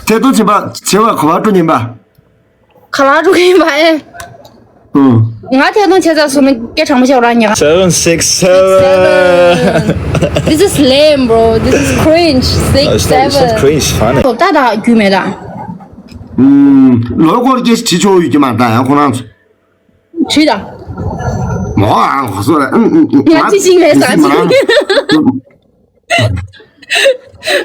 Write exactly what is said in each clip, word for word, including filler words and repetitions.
ཐད་གཏོང་བྱེད་པ་བྱེད་པ་ག་པར་འགྲོ་ཉན་པ། ག་ལ་འགྲོ་གི་ཡིན་པ་ཨེ། ཨུ། ང་ཐད་གཏོང་བྱེད་ས་སུ་མི་སྐད་གྲགས་མོ་ཤོར་ར་ཉག seven six seven. This is lame, bro. This is cringe. Six seven. It's not cringe, it's funny. ད་ད་རྒྱུས་མེད་ད། ཨུམ། ལོ་སྐོར་སྐྱེ་ཞིག་བྱེད་ཆོག་ཡོད་ཀྱི་མ་ད་ཡང་ཁོ་རང་ཚོ། བྲིས་དང་། མོ་ཨང་ཁོ་སོ་ར་ཨང་ཨང་ང་ཅི་ཞིག་མེད་ས་ཅི།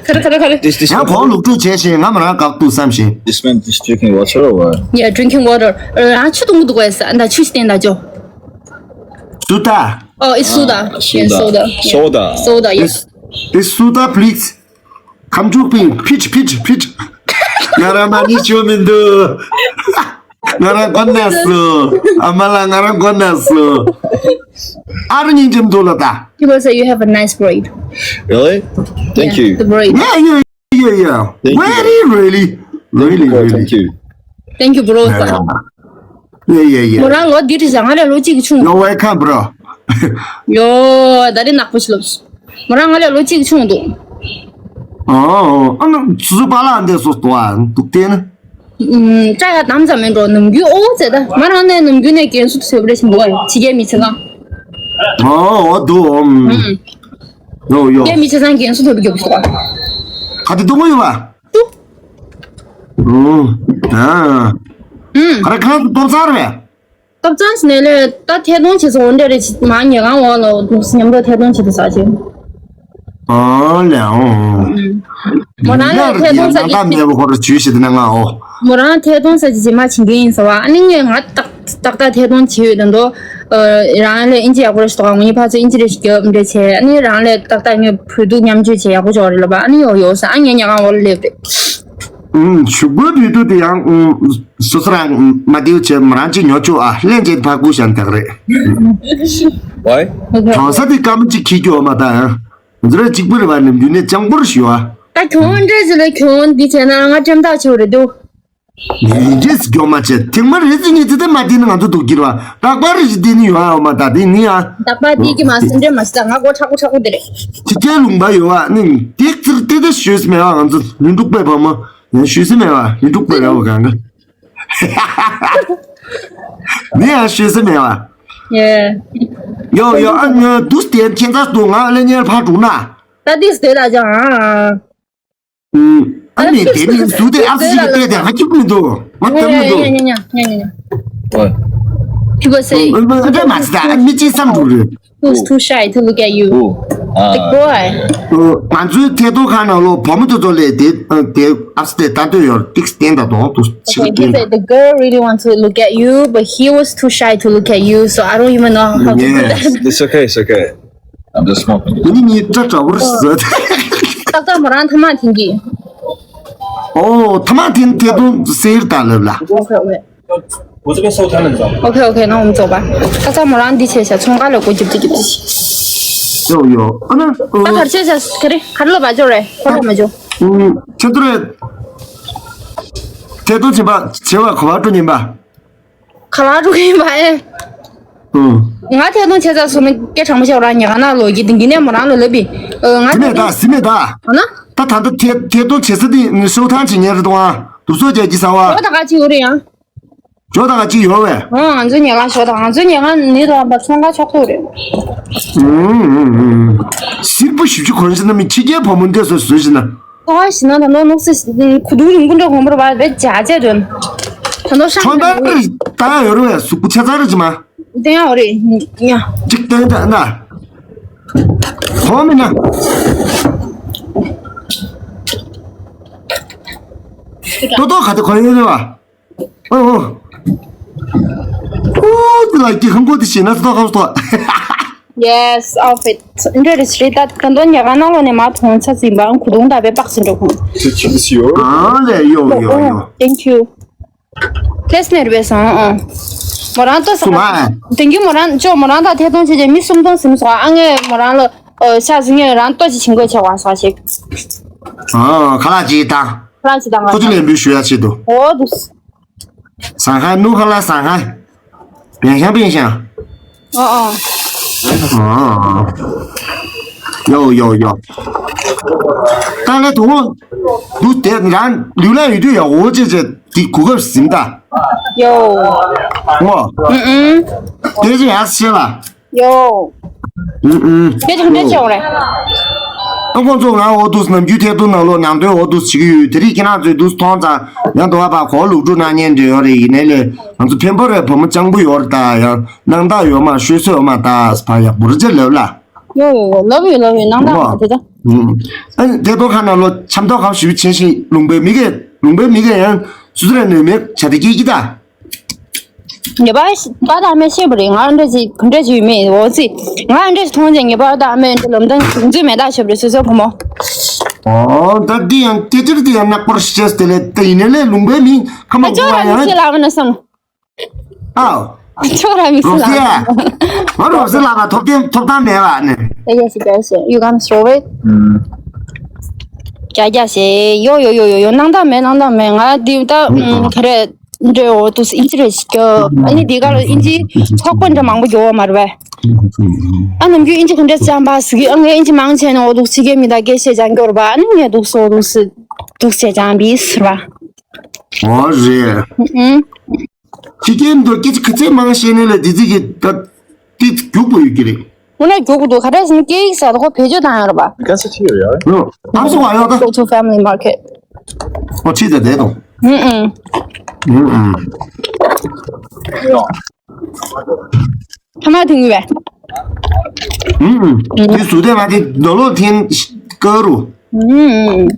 ཁ་ར་ཁ་ར་ཁ་ར། This, this ཡང་ཁོང་ལུག་ཕྲུག་བྱས་ཤིང་ང་མོ་རང་བཀག་འདུག་བསམ་ཤིང་། This man is drinking water or what? Yeah, drinking water. རང་ཆུ་འཐུང་གི་འདུག་གས་ད་ཆུ་ཞིག་བསྟན་ད་ཅོ། སུ་ད། Oh, it's soda. Yeah, soda. Soda. Soda, yes. It's, it's soda, please. ཁམ་ཆུ་པིན་ཕིཊ་ཕིཊ་ཕིཊ། ང་རང་མ་ཎི་ཆོ་མི་འདུག་ང་རང་གོ་ན་སུ། ཨ་མ་ལ་ང་རང་གོ་ན་སུ། ཨ་རུ་ཉིན་ཅིམ་འདུག་ལ་ད། People say you have a nice braid. Really? Thank you. The braid. Yeah, yeah, yeah, yeah. Thank you. Very, really, really, really. Thank you. Thank you, bro. Yeah, yeah, yeah. མོ་རང་ལོ་འདི་རེད་ཟ་ང་ལས་ལོ་གཅིག་ཆུང་། You're welcome, bro. ཡོ། ད་རེས་ནག་པོ་ཞིག་ལོབས། མོ་རང་ང་ལས་ལོ་གཅིག་ཆུང་འདུག་ཨོ། ཨ་ནི་སུ་སུ་པ་ལ་འདས་སོ་སྟོ་ཨ་འདུག་སྟེ་ན། ཨུམ། བཀྲ་ཡ་དམ་ཙམ་མིན་འགྲོ་ནམ་རྒྱུན་ཨོ་ཙེ་ད་ང་རང་ནས་ནམ་རྒྱུན་ནས་རྒན་གསོ་ཐོས་པ་རེ་ཞིག་འདུག་ཨ་ཕྱི་རྒྱལ་མི་ཚེ་གང་། ཨོ་ཨོ་འདུག་ཨོམ། ཨུམ། ཡོ་ཡོ། རྒྱལ་མི་ཚེ་གང་རྒན་གསོ་ཐོས་པ་རྒྱོབ་སོ། ག་དེ་གཏོང་གི་ཡོད་པ། ཏུ། ཨོ། ཨ། ཨུམ། ག་རེ་གང་དུ་སྟོབས་ཚར་བས། སྟོབས་ཚང་ཞིག་ནས་ལས་ད་ཐད་གཏོང་བྱེད་སོང་འདྲ་རེ་མ་ཉེ་གང་འོག་ལ་འདུག་མཉམ་དུ་ཐད་གཏོང་བྱེད་དུ་ཟ་ཞིང་། ཨོ་ལེ་ཨོ། མོ་རང་ལ་ཐད་གཏོང་ས་ཀྱི་ཡང་ད་མེད་པ་ཁོ་ར་ཇུས་བྱེད་དེ་ན་ང་ཨོ། མོ་རང་ཐད་གཏོང་ས་ཀྱི་རྗེས་མ་བྱེད་མཁན་ཡིན་ཟེར་བ་ཨ་ནི་ངས་ང་ཏག་ཏག་ཏག་ཐད་གཏོང་བྱེད་ཡོད་དེ་འདུག་རང་ལས་ཨིན་ཇི་ཡག་པོ་རེ་ཞིག་འདུག་ངོ་ཉིད་ཕར་ཚུར་ཨིན་ཇི་རེ་ཞིག་རྒྱབ་འདྲ་བྱས་ཨ་ནི་རང་ལས་ཏག་ཏག་ངས་བོད་ཐུག་མཉམ་སྤྱོད་བྱས་ཡག་པོ་ཅོག་རེད་ལབ་པ་ཨ་ནི་ཡོ་ཡོ་ས་ཨ་ངས་ཉེ་གང་འོག་ལ་སླེབས་རེད། ཨུམ། ཞུགས་པོའི་བོད་དུ་དེ་ཡང་ཨུམ། སོ་སོ་རང་མ་དེའུ་བྱས་མོ་རང་ཅིག་ཉོ་ཆོག་ཨ་ལྷན་རྒྱས་ཕ་ཁུ་ཞན་དག་རེད། Why? གྲོང་ས་དེ་སྐམ་ཅིག་ཁྱི་སྐྱོ་མ་ད་ཨ། ང་ཚོ་ར་གཅིག་པུ་རེད་བ་ནམ་རྒྱུན་ནས་སྤྱང་པོར་ཞུ་ཨ། ད་གྱོང་འདྲེ་ཟི་ལ་གྱོང་འདི་བྱས་ན་ང་ཀྲེམ་ཐག་ཆོད་རེད་དོ། ཡིན་རྗེས་སྐྱོ་མ་བྱས་ཐེངས་མ་རེ་ཙི་གཉིས་ཙི་དེ་མ་དེ་ནི་ང་ཚོ་འདུག་གྱིར་བ་རྟག་པར་རེ་ཅིག་དེ་ནི་ཡོང་ཨ་ཡོང་མ་ད་དེ་ནི་ཨ། རྟག་པར་དེ་གི་མ་སུ་འདྲེ་མ་སུ་ད་ང་མགོ་ཁྲག་པོ་ཁྲག་པོ་དེ་རེད། ཁྱི་སྐྱའི་ལུང་པ་ཡོད་བ་ནི་དེ་ཙིར་དེ་དེ་ཤོད་སི་མེད་བ་ང་ཚོ་ལུས་འཁྲུག་པའི་བ་མོ། ཡང་ཤོད་སི་མེད་བ་ཡིན་འཁྲུག་པའི་ར་བ་གང་ག་ནི་ཡང་ཤོད་སི་མེད་བ། ཡོ་ཡོ་ཨ་ཉོ་དུས་དེ་ཁྱེད་ཚ་དུ་ང་ལེ་ཉེར་ཕར་འགྲོ་ན། ད་དེ་སྟེ་ལ་ཅང་ཨ། ཨ་ནི་དེ་ནི་སུ་དེ་ཨ་སི་ཞིག་སྟེ་དེ་ཧ་ཅིག་མི་འདུག་ང་དེ་མི་འདུག་ཉ་ཉ་ཉ་ཉ་ཉ། What? People say ཨ་མ་ཙི་ད་མི་ཅི་བསམ་འགྲོ་རེད། Who's too shy to look at you? Who? Big boy. ང་ཚོའི་ཐད་གཏོང་ཁང་ནང་ལོ་བུ་མོ་དེ་ཚོ་ལས་དེ་དེ་ཨ་སི་དེ་ལྟ་འདོད་ཡོད་ཏིག་སྟེང་དང་དོང་དུ་ཕྱི་Okay, he said the girl really wants to look at you, but he was too shy to look at you, so I don't even know how to do that. It's okay, it's okay. I'm just smoking. ཨ་ནི་ངའི་སྐྲ་བྲ་བོར་ཟ། ཏག་ཏག་མོ་རང་ཐ་མག་འཐེན་གྱི། ཨོ་ཐ་མག་འཐེན་ཐད་གཏོང་སེར་དང་ལབ་ལ། Okay, okay. 我这边收他们走。Okay, okay, 那我们走吧。ཏག་ཏག་མོ་རང་འདི་བྱས་ཤག་ཚོང་ཁང་ལ་སྒོ་རྒྱབ་ཏེ་རྒྱབ་ཏེ་ཤི། ཡོ་ཡོ་ཨ་ན། ད་གར་བྱས་ཤག་ག་རེ་གར་ལོ་བ་ཅོ་རེ་ཁོ་རེ་མ་ཅོ། ཁྱེད་ཚོ་རེ། ཐད་གཏོང་བྱེད་པ་བྱེད་པ་ག་བ་འགྲོ་ཉན་པ། ག་ལ་འགྲོ་གི་ཡིན་པ་ཨེ། ཨུ། ང་ཐད་གཏོང་བྱས་ཚར་སོང་ན་སྐད་གྲགས་མོ་ཤོར་ར་ཉེ་ག་ན་ལོ་གི་དིང་གི་ནས་མོ་རང་ལ་ལབ་པི། ཨ་ང་སི་མེད་ད་སི་མེད་ད། ཨ་ན། ད་ད་ལྟ་ཐད་ཐད་གཏོང་བྱེད་ས་དེ་ནི་ཤོག་ཐང་ཅིག་ཉེ་རེད་དོ་ཨ། དུབ་སོ་རྒྱག་གི་ས་བ། ཇོ་ད་ག་ཅིག་ཡོད་རེད་ཡང་། ཇོ་ད་ག་ཅིག་ཡོད་བས། ཨོ་ང་ཚོ་ཉེ་ག་ཤོག་ད་ང་ཚོ་ཉེ་ག་ནི་དོ་ཨ་པ་ཚོང་ཁ་ཆོག་ཐུག་རེད། ཨུ་ཨུ་ཨུ། སིར་པོ་ཞིབ་ཅིག་གོན་ཤི་ན་མི་ཕྱི་རྒྱལ་བུ་མོ་འདས་སོ་བཟོས་ཤི་ན། ཨ་ཞི་ན་ད་ནོ་ནོག་སི་ཁུ་དུ་རིང་པོ་འདྲ་གོང་པོར་བ་བེ་ཇ་ཇ་དོན། ད་ནོ་ཤང་ཁྲོན་ཏང་རི་ཏང་ཡོད་རེད་བས་སུ་ཁུ་ཆ་ཚ་རེད་ཅི་མ། དེ་ཡང་རེད་ཉ། ཅིག་ཏན་ཏན་ན། ཁོང་མི་ན། ཏོ་ཏོ་ག་ཏེ་གོ་ཡོད་རེད་བ། ཨོ་ཨོ། ཨོ་དེ་ལ་ཀྱི་ཧང་གོ་དེ་ཤེས་ན་ཏོ་ཧང་ཏོ། Yes, outfit. འདྲ་རེ་རེ་ད་ད་དོན་ཉ་ག་ནང་ལོ་ནས་མ་མཐོང་ཚ་ཟིན་པའང་ཁུ་དུང་ད་བེ་པག་སི་འགྲོ་ཁུང་། ཨ་ལེ་ཡོ་ཡོ་ཡོ། Thank you. ལྷས་ནེར་བས་སོང་ཨ། མོ་རང་ཏོ་སོང་། དེང་གི་མོ་རང་ཅོ་མོ་རང་ད་ཐད་གཏོང་བྱེད་ཀྱི་མི་སུམ་སྟོང་ཟིན་སོང་ཨ། ངས་མོ་རང་ལ་ཤ་ཟིན་ངས་རང་ཏོ་ཅི་བྱིན་གོ་ཆེ་བ་ས་ཞིག་ཨ་ཁ་ལག་ཅིག་དང་། ཁ་ལག་ཅིག་དང་ཁོ་ཚོ་ལས་འབུལ་ཞུ་ཡ་ཆེད་དུ། ཨོ་དུ། ཟང་ཧའི་ནུ་ཧ་ལ་ཟང་ཧའི། བེང་ཤང་བེང་ཤང་། ཨོ་ཨོ། ཨོ། ཡོ་ཡོ་ཡོ། ད་ལས་དུང་། འདུག་དེ་རང་ལུས་ལ་ཡོད་དུས་ཡ་འོ་ཅེ་ཅེ་དེ་གོ་སྐབས་ཟིན་ད། ཡོ། ངོ་། ཨུ་ཨུ། དེ་ཅི་ཡ་ཤེ་ལ། ཡོ། ཨུ་ཨུ། དེ་ཅི་འདྲ་ཆེ་བ་རེད། ཨ་ཁོང་ཚོ་ང་འོ་འདུག་ནམ་རྒྱུན་ཐད་གཏོང་ནང་ལོགས་ནང་དོན་འོ་འདུག་བྱེད་ཀྱི་ཡོད། དེ་རིང་ཁྱེད་རང་ཚོས་འདུག་མཐོང་ཙང་ཡང་དུ་བ་བ་གོ་ལུག་འགྲོ་གནང་ཉན་འདྲ་ཡོད་རེད། ཡིན་ནའི་ལས་ང་ཚོ་འཕན་པོ་རེད། བུ་མོ་སྤྱང་པོ་ཡོད་རེད། ད་ཡང་སྣང་དག་ཡོད་མ་ཤོད་སྲོལ་ཡོད་མ་ད་ཕ་ཡག་པོ་རེད་ཅེ་ལབ་ལ། ཡོ་ཡོ་ཡོ། ལབ་ཡོད་ལབ་ཡོད། སྣང་དག་མ་དེ་ད། ཨུམ། ཨ་ནི་དེ་ཐོག་ཁ་ན་ལོ་འཆམ་ཐོག་ཁ་ཞུ་ཆེན་ཞིང་ལུང་པའི་མི་གས་ལུང་པའི་མི་གས་ཡང་སུ་སུ་རེ་ནས་མེད་བྱ་དེ་སྐྱེས་ཀྱི་ད། ངེས་པར་པ་དང་མེད་ཤེས་པ་རེད། ང་འདྲ་ཅིག་ག་འདྲ་ཅིག་ཡོད་མེད་འོ་ཙི། ང་འདྲ་ཅིག་མཐོང་ཅིག་ངེས་པར་དང་མེད་འདྲ་ལམ་སྟོན་གྱི་འཛུལ་མེད་ད་ཞབས་རེ་སོ་སོའི་བུ་མོ། ཨོ་ད་འདི་ཡང་སྐད་ཆར་འདི་ཡང་ནག་པོར་ཤེས་དེ་ལས་ད་ཡིན་ནའི་ལས་ལུང་པའི་མི་ཁ་མ་ཨ་ཅོག་གོ་ར་མི་ཡང་ཤེས་ལ་མ་ན་སམ། ཨའོ། ཅོག་ར་མི་ཤེས་རོབ་ལ། སེ། ང་རོབ་སེ་ལ་ང་ཐོབ་ཐང་ཐོབ་ཐང་མེད་བ་ནི། ཡ་ཡ་ཤི་རྒྱ་ཤི་ཡུ་གམ་སོ་བེ། རྒྱ་རྒྱ་ཤི་ཡོ་ཡོ་ཡོ་ཡོ་ཡོ་སྣང་དག་མེད་སྣང་དག་མེད། ང་འདི་ད་ཁ་རེ་འདྲེ་འོ་དུ་ཨིན་ཇི་རེ་ཤི་རྒྱ་ཨ་ནི་འདི་ག་ལ་ཨིན་ཇི་ཚོགས་པ་འདྲ་མང་པོ་ཡོད་བ་མ་རེད་བས། ཨ་ནམ་རྒྱུན་ཨིན་ཇི་ག་འདྲ་ཅང་པ་ཟི་གི་ཨ་ངས་ཨིན་ཇི་མང་ཆེ་ནི་འོ་དུ་ཚི་གེ་མི་ད་སྐད་བཤད་ཅང་གྱོར་བ་ཨ་ནི་ངས་དུ་སོ་དུ་སི་དུ་བཤད་ཅང་བིས་ར། ཨོ་རེད། ཨུ། ཕྱི་རྒྱལ་མདོ་སྐད་ཆ་ག་ཚད་མང་བཤད་ནས་ལ་དེ་ཚིག་གི་ད་ཏི་རྒྱུག་པོ་ཡོད་ཀྱི་རེད། དངོས་གནས་རྒྱུག་པོ་འདུག་ག་རེ་ཟེར་ན་སྐད་ཡིག་ཟེར་དགོས་བེད་སྤྱོད་བཏང་ཡོད་རེད་པ། ག་ས་ཁྲིད་ཡོད་ཡ། ཨ་སུ་བ་ཡོད་ད། Go to family market. ཨོ་ཁྲིད་ད་དེ་དང་། ཨུ་ཨུ། ཨུ་ཨུ། ཐ་མ་དུང་བས། ཨུ་ཨུ། དེ་སུ་དེ་ང་དེ་ནོ་ལོ་ཐེན་ཀ་རུ། ཨུ་ཨུ།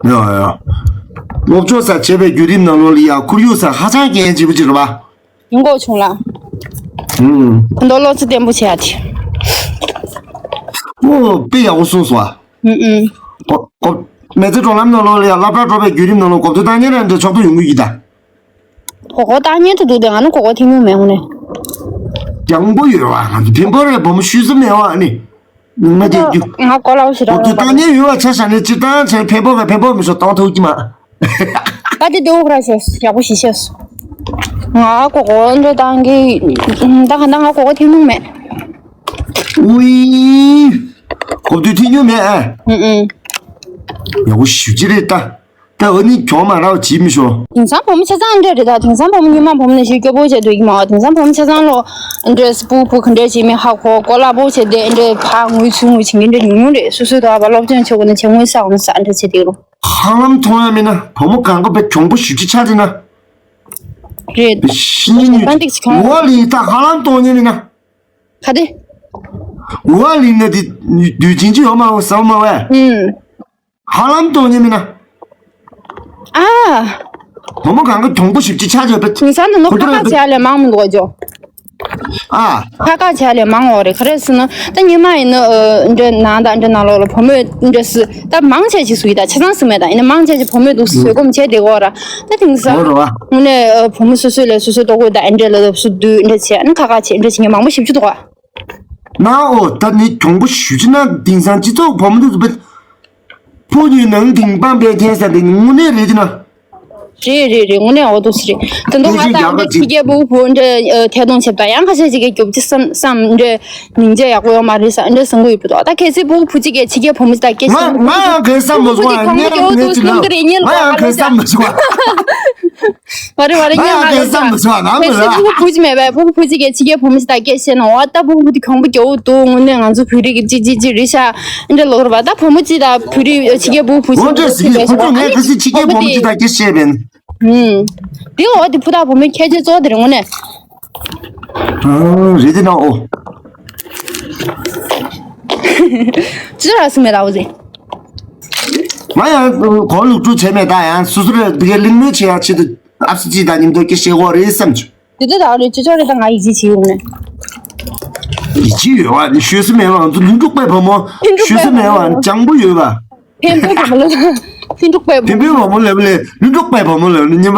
ཡ་ཡ། སློབ་སྦྱོང་ས་བྱེད་པའི་བརྒྱུད་རིམ་ནང་ལོགས་ལ་ཡ་ཁོར་ཡུག་ས་ཧ་ཅང་གལ་ཆེན་པོ་ཅིག་རེད་པ། ཡོང་གོ་བྱུང་ལ། ཨུམ། ད་དུང་བློ་རྩེ་བརྟན་པོ་བྱེད་ཡ་དེ། ཨོ་དཔེ་ཡག་པོ་གསུངས་སོང་ཨ། ཨུམ་ཨུམ། ཨོ་ཨོ། མི་ཚེ་འགྲོ་ལམ་ནང་ལོགས་ལ་ཡང་སློབ་གྲྭ་འགྲོ་བའི་བརྒྱུད་རིམ་ནང་ལོགས་གོ་བསྡུར་བཏང་མཁན་རང་འདྲ་ཕྱོགས་བསྡུར་ཡོང་གི་ཡོད་ད། གོ་གོ་བཏང་མཁན་དུ་འདུག་དེ་ང་ནི་གོ་གོ་ཐེངས་ཉུང་མེད་ཧོ་ནས། ཡག་པོ་ཡོད་བ་ང་ཚོ་བེམ་པོ་རེ་བུ་མོ་ཤུལ་ཙམ་མེད་བ་ནི། ང་དེ་རྒྱུ། ང་གོ་ལ་འོ་ཞིག་རོགས་ལ་བཏང་མཁན་ཡོད་བ་ཆ་བཞག་ནས་སྤྱིར་བཏང་བྱས་བེམ་པོ་བས་བེམ་པོ་མི་ཤོག་གཏོང་ཐུབ་ཀྱི་མ། ད་དེ་ལྟ་བུ་ར་ཞེས་ཡག་པོ་ཞིག་ཤེས་སོང་། ང་གོ་གོ་འདྲ་བཏང་གི། ད་ག་ད་ང་གོ་གོ་ཐེངས་མང་མེད། ཨུའི། གོ་བསྡུར་ཐེངས་མང་མེད་ཨ། ཨུ་ཨུ། ཡག་པོ་ཞུ་ཅི་རེད་ད། ད་འོ་ནི་གྱོང་མ་རག་བྱིས་མི་ཤོག་དེང་སང་བུ་མོ་ཆ་ཚང་འདྲ་རེད་ད། དེང་སང་བུ་མོ་ཉི་མ་བུ་མོ་ནས་ཞིག་སྐྱོ་པོ་བྱས་འདུག་གི་མ། དེང་སང་བུ་མོ་ཆ་ཚང་ལོ་འདྲ་སྤུ་བུ་ག་འདྲ་བྱེད་མི་ཧ་གོ་གོ་ལ་པོ་བྱས་ཏེ་འདྲ་ཕ་ངུས་ཚུ་ངུས་བྱེད་མཁན་འདྲ་ཉུང་ཉུང་རེད། སོ་སོའི་ཐོག་པ་སློབ་སྦྱོང་བྱེད་དགོས་ན་བྱེད་ངུས་ས་འོང་ས་འདྲ་བྱེད་དེ་རུ། ཧ་ལམ་མཐོང་ཡ་མིན་ན་བུ་མོ་གང་ག་པའི་གྱོང་པོ་ཞུ་ཅི་ཆ་དེ་ན། རེད། ཤི་ཉིན་ཏན་ཏིག་གྱོང་། ཝ་ལི་ད་ཧ་ལམ་མཐོང་ཡ་མིན་ན། ག་དེ། ཝ་ལི་ན་དེ་དུས་ཅིན་ཅི་ཡོད་མ་བ་ཟ་མ་བས། ཨུམ། ཧ་ལམ་གཏོང་ཉེ་མིན་ན། ཨ། བུ་མོ་གང་ག་གྱོང་པོ་ཞིབ་ཅི་ཆ་བྱས་པ། དེང་སང་དུ་ནོ་ཁ་ཁ་བྱས་ལས་མང་མི་འདུག་ཨ་ཅོ། ཨ། ཁ་ཁ་བྱས་ལས་མང་འོ་རེད། ག་རེ་ཟེར་ན་ད་ཉི་མ་ཡིན་ན་འདྲ་ནང་དང་འདྲ་ནང་ལོགས་ལ་བུ་མོས་འདྲ་སུ་ད་མང་ཆེ་ཅིག་སུ་ཡི་ད་ཆ་ཚང་སུ་མེད་ད་ཡིན་ན་མང་ཆེ་ཅིག་བུ་མོས་འདུག་སུ་བཟོད་སྒོམ་བྱས་བསྡད་གོ་ར། ད་དེང་སང་འོ་རེད་བ། དངོས་གནས་བུ་མོ་སོ་སོ་ལས་སོ་སོའི་ལྟོ་གོས་ད་འདྲ་ལ་སུ་བསྡུས་འདྲ་བྱས་ཨ་ནི་ཁ་ཁ་བྱས་འདྲ་བྱེད་མཁན་མང་པོ་ཞིབ་ཅིག་འདུག་ཨ། ན་འོ་ད་ནི་གྱོང་པོ་ཞུ་ཅི་ན་དེང་སང་སྤྱི་ཚོགས་བུ་མོ་འདུག་སུ་བས། ཕོ་ཉའི་ནང་དེང་སྤང་པའི་ཐན་ས་དེ་དངོས་གནས་རེད་དེ་ན། རེད་རེད་རེད། དངོས་གནས་འོ་འདུག་སེ་རེད། དེ་འདུག་ང་ད་འདྲ་ཕྱི་རྒྱལ་ཕྲུ་གུ་བུ་འདྲ་ཐད་གཏོང་བྱེད་པ་ཡང་ཁ་ཤས་ཅིག་གིས་རྒྱོབ་ཀྱི་བསམ་བསམ་འདྲ་སྙིང་རྗེ་ཡག་པོ་ཡོད་མ་རེད་ས་འདྲ་བསམ་གི་ཡོད་པ་འདུག་ད་གལ་སྲིད་ཕྲུ་གུ་བུ་གཅིག་གིས་ཕྱི་རྒྱལ་བུ་མོ་ད་སྐད་ཆ་ང་ང་ཡང་གང་བསམ་མ་སོང་ང་གནས་ལ་གནས་ཅི་ལ་ང་ཡང་གང་བསམ་མ་སོང་ང་། མ་རེད་མ་རེད། ང་ཡང་གང་བསམ་མ་སོང་ང་ང་མ་རེད། ཕྲུ་གུ་བུ་གཅིག་མེད་པས་ཕྲུ་གུ་བུ་གཅིག་གིས་ཕྱི་རྒྱལ་བུ་མོ་ཞིག་དང་སྐད་བཤད་ན་འོ་ད་ཕྲུ་གུ་དེ་གྱོང་པོ་རྒྱག་འོ་འདུག་དངོས་གནས་ང་ཚོ་བོད་རིགས་ཀྱི་གཅིག་གཅིག་གཅིག་རེད་ཤག་འདྲ་ལོག་ར་བ་ད་བུ་མོ་གཅིག་དང་བོད་རིགས་ཕྱི་རྒྱལ་བུ་བུ་གཅིག་འོ་འདྲ་ཟེར་གི་ཁོ་ཚོ་ངས་ག་ཚོད་ཕྱི་རྒྱལ་བུ་མོ་གཅིག་དང་སྐད་བཤད་པས། ཨུམ། དེ་འོ་དེ་ཕུ་ཐག་བུ་མོའི་ཁྱད་ཆོས་གཙོ་བོ་དེ་རེད་དངོས་གནས། ཨ་རེད་དེ་ན་འོ། ཅི་ར་སུ་མེད་ད་འོ་ཟེ། ང་ཡང་གོ་ལུག་ཀྲུ་བྱས་མེད་ད་ཡང་སོ་སོ་རེ་དེ་གའི་གླེང་མོལ་བྱེད་ཡག་ཆེད་དུ་ཨབ་སི་ཅི་དང་མཉམ་དུ་སྐད་བཤད་དགོས་རེད་བསམ་བྱུང་། དེ་དུས་ད་རེད་ཅི་ཅོ་རེད་ད་ང་ཡིད་ཆེས་བྱེད་ཡོང་ནས། ཡིད་ཆེས་ཡོད་བ་ནི་ཤོད་སུ་མེད་བ་ང་ཚོ་ལུས་འཁྲུག་པའི་བུ་མོ་ཤོད་སུ་མེད་བ་སྤྱང་པོ་ཡོད་བ། འཕན་པོའི་བུ་མོ་ལ་ལུས་འཁྲུག་པའི་བུ་འཕན་པོའི་བུ་མོ་ལབ་ལས་ལུས་འཁྲུག་པའི་བུ་མོ་ལབ་ནི་ཉན་པ།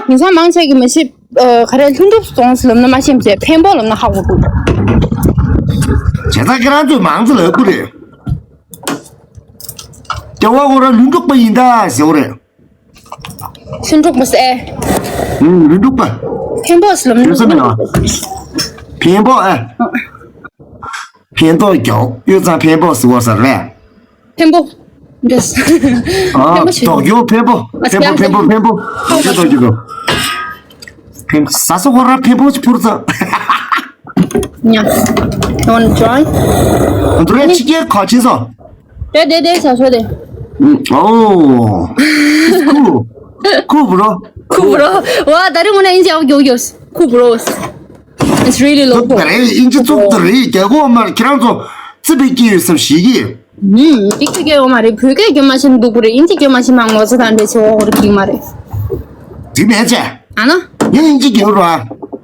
དེང་སང་མང་ཆེ་གི་མི་ཤེས། ག་རེ་ལྷུན་གྲུབ་སོང་ཟེར་ལབ་ན་མ་ཤེས་ཟེར་འཕན་པོ་ལབ་ན་ཧ་གོ་གི། བྱས་ཙང་ཁྱེད་རང་ཚོས་མང་ཚོ་ལབ་དགོས་རེད། སྐྱེ་བ་ཁོ་རང་ལུས་འཁྲུག་པ་ཡིན་ད་ཟེར་བ་རེད། ལྷུན་གྲུབ་པ་ཟེར། ཨུ་ལུས་འཁྲུག་པ། འཕན་པོ་ཟེར་ལབ་ན་ཡོད་ས་མེད་བ། འཕན་པོ་ཨེ། ཕན་ཐོགས་མགྱོགས་གཡུ་ཚང་འཕན་པོ་ཟེར་བ་ཟེར་རེད། འཕན་པོ། འདྲེས། ཨ། འཕན་པོ་ཞིག་རྡོ་སྐྱོ་འཕན་པོ། ཨ། འཕན་པོ་འཕན་པོ་འཕན་པོ། རྡོ་སྐྱོ་རྡོ་སྐྱོ་རྡོ། འཕན་ཟ་ས་ཁོ་ར་འཕན་པོ་ཅིག་ཕུར་ཙང་། ཉ། You wanna try? འདུ་རེ་ཕྱི་རྒྱལ་ཁ་ཆེ་སོ། དེ་དེ་དེ་ཟ་ས་དེ། ཨོ། ཁུ། ཁུ་བྲོ། ཁུ་བྲོ། ཝ་ད་རེ་མོ་ན་ཨིན་ཇི་ཨའོ་གྱོ་གྱོ། ཁུ་བྲོ། It's really local. ད་རེ་ཨིན་ཇི་ཙུག་ད་རེ་རྒྱལ་ཁོག་མར་ཁྱེད་རང་ཚོ་ཙི་པའི་སྐྱེས་ཡོད་བསམ་ཞིག་གི། ཧུམ། ཏིག་ཙི་སྐྱེ་ཡོད་མ་རེད། བོད་སྐད་སྐྱོན་མ་ཤེས་འདུག་གི་རེད། ཨིན་ཇི་སྐྱོན་མ་ཤེས་ན་ངོ་ཚ་དང་འདྲེ་ཆེ་བོ་གོ་རེ་གི་མ་རེད། དེ་མེད་ཅེ། ཨ་ན། ངས་ཨིན་ཇི་སྐྱོན་རོ།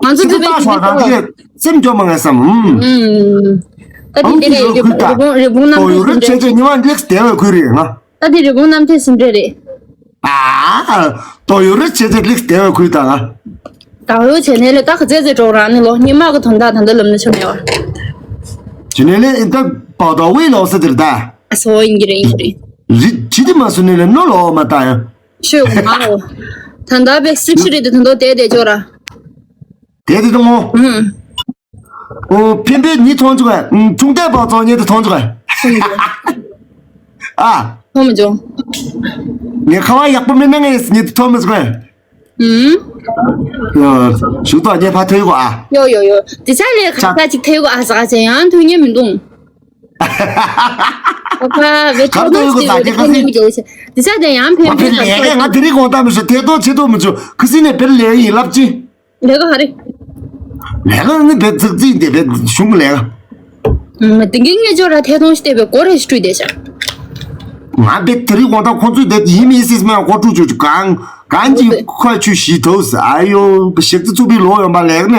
ང་ཚོ་ཙི་པའི་སྐྱེས་ཡོད་རོ། སེམས་སྐྱོ་མ་ངས་བསམ། ཧུམ། ད་དེ་འདི་རེད། རི་བོང་རི་བོང་རི་བོང་རྣམ་ཐོས་སུ་འདྲེ། ད་དེ་རི་བོང་རྣམ་ཐོས་སུ་འདྲེ་རེད། ཨ། ཏོ་ཡོ་རི་ཆེ་ཆེ་ལིག་སྟེ་བའི་ཁུལ་དང་། ད་ཡོ་ཆེ་ནས་ལས་ད་ག་ཚེ་ཚེ་གྲོགས་རང་ནི་ལོ་སྙེ་མ་གི་དོན་དག་ད་འདི་ལམ་ནི་ཆོ་མེད་བ། ཇི་ནས་ལས་ད་པའོ་ཏོ་ཝེ་ལོ་སི་དེར་ད། ཨ་སོ་ཡིན་གྱི་རེད་ཡིན་གྱི་རེད། རི་ཇི་དི་མ་སུ་ནས་ལས་ནོ་ལོ་མ་ད་ཡང་། ཤོད་གོ་མ་འོ། ད་ད་བེག་སི་ཤི་རེད་དེ་ད་འདོ་དེ་དེ་ཅོ་ར། དེ་དེ་དང་ངོ་། ཨུམ། ཨོ། ཕན་པའི་ཉི་མཐོང་བཅུག་ག་ཁྱུང་ཏའི་པགས་ཚོགས་ཉེ་དུ་མཐོང་བཅུག་ག་ཨ། མཐོང་མི་བྱུང་། ངས་ཁ་བ་ཡག་པོ་མེད་ན་ངས་ཉེ་དུ་མཐོང་མི་བཅུག་ག་ཨུམ། ཡོ། ཞུ་ཏོ་ཉེ་ཕ་ཐོས་གོ་ཨ། ཡོ་ཡོ་ཡོ། དེ་ཆ་ལས་ཁ་ཁ་ཅིག་ཐོས་གོ་ཨ་ཟ་ག་ཅན་ཡང་ཐོས་ཉེ་མི་འདུག་ཁ་བའི་ཁ་ཐོས་གོ་ཟ་ཅན་ཁ་སི། དེ་ཆ་དེ་ཡང་ཕན་པའི་ཁ་ཁ་ང་དེ་རིགས་གོང་ཏམ་མི་ཤེས་དེ་ཏོ་ཆེ་ཏོ་མི་བཅུག་ཁ་སི་ནས་བེར་ལས་ཡིན་ལབ་ཅི། ལས་ཀ་ག་རེ། ལས་ཀ་ནི་བེད་ཙིག་ཙིག་འདི་བེད་གཞུང་གི་ལས་ཀ་ཨུམ། དེང་གི་ངེད་ཅོ་ར་ཐད་གཏོང་ཞིག་བལྟས་པའི་སྒོ་རེ་ཞིག་བཀྲུས་བསྡད་ཤག་ང་བེད་དེ་རིང་དགོང་དག་ཁོང་ཚོས་བསྡད་ཡིན་མིན་སྲིད་སྨན་སྒོ་བཀྲུས་བཅུག་གང་གང་གི་ཁ་ཆུ་ཞིག་ཐོག་ཨ་ཡོ་ཞག་རྩི་བཙུགས་པའི་ལོ་ཡོང་པ་ལས་ཀ་ནས་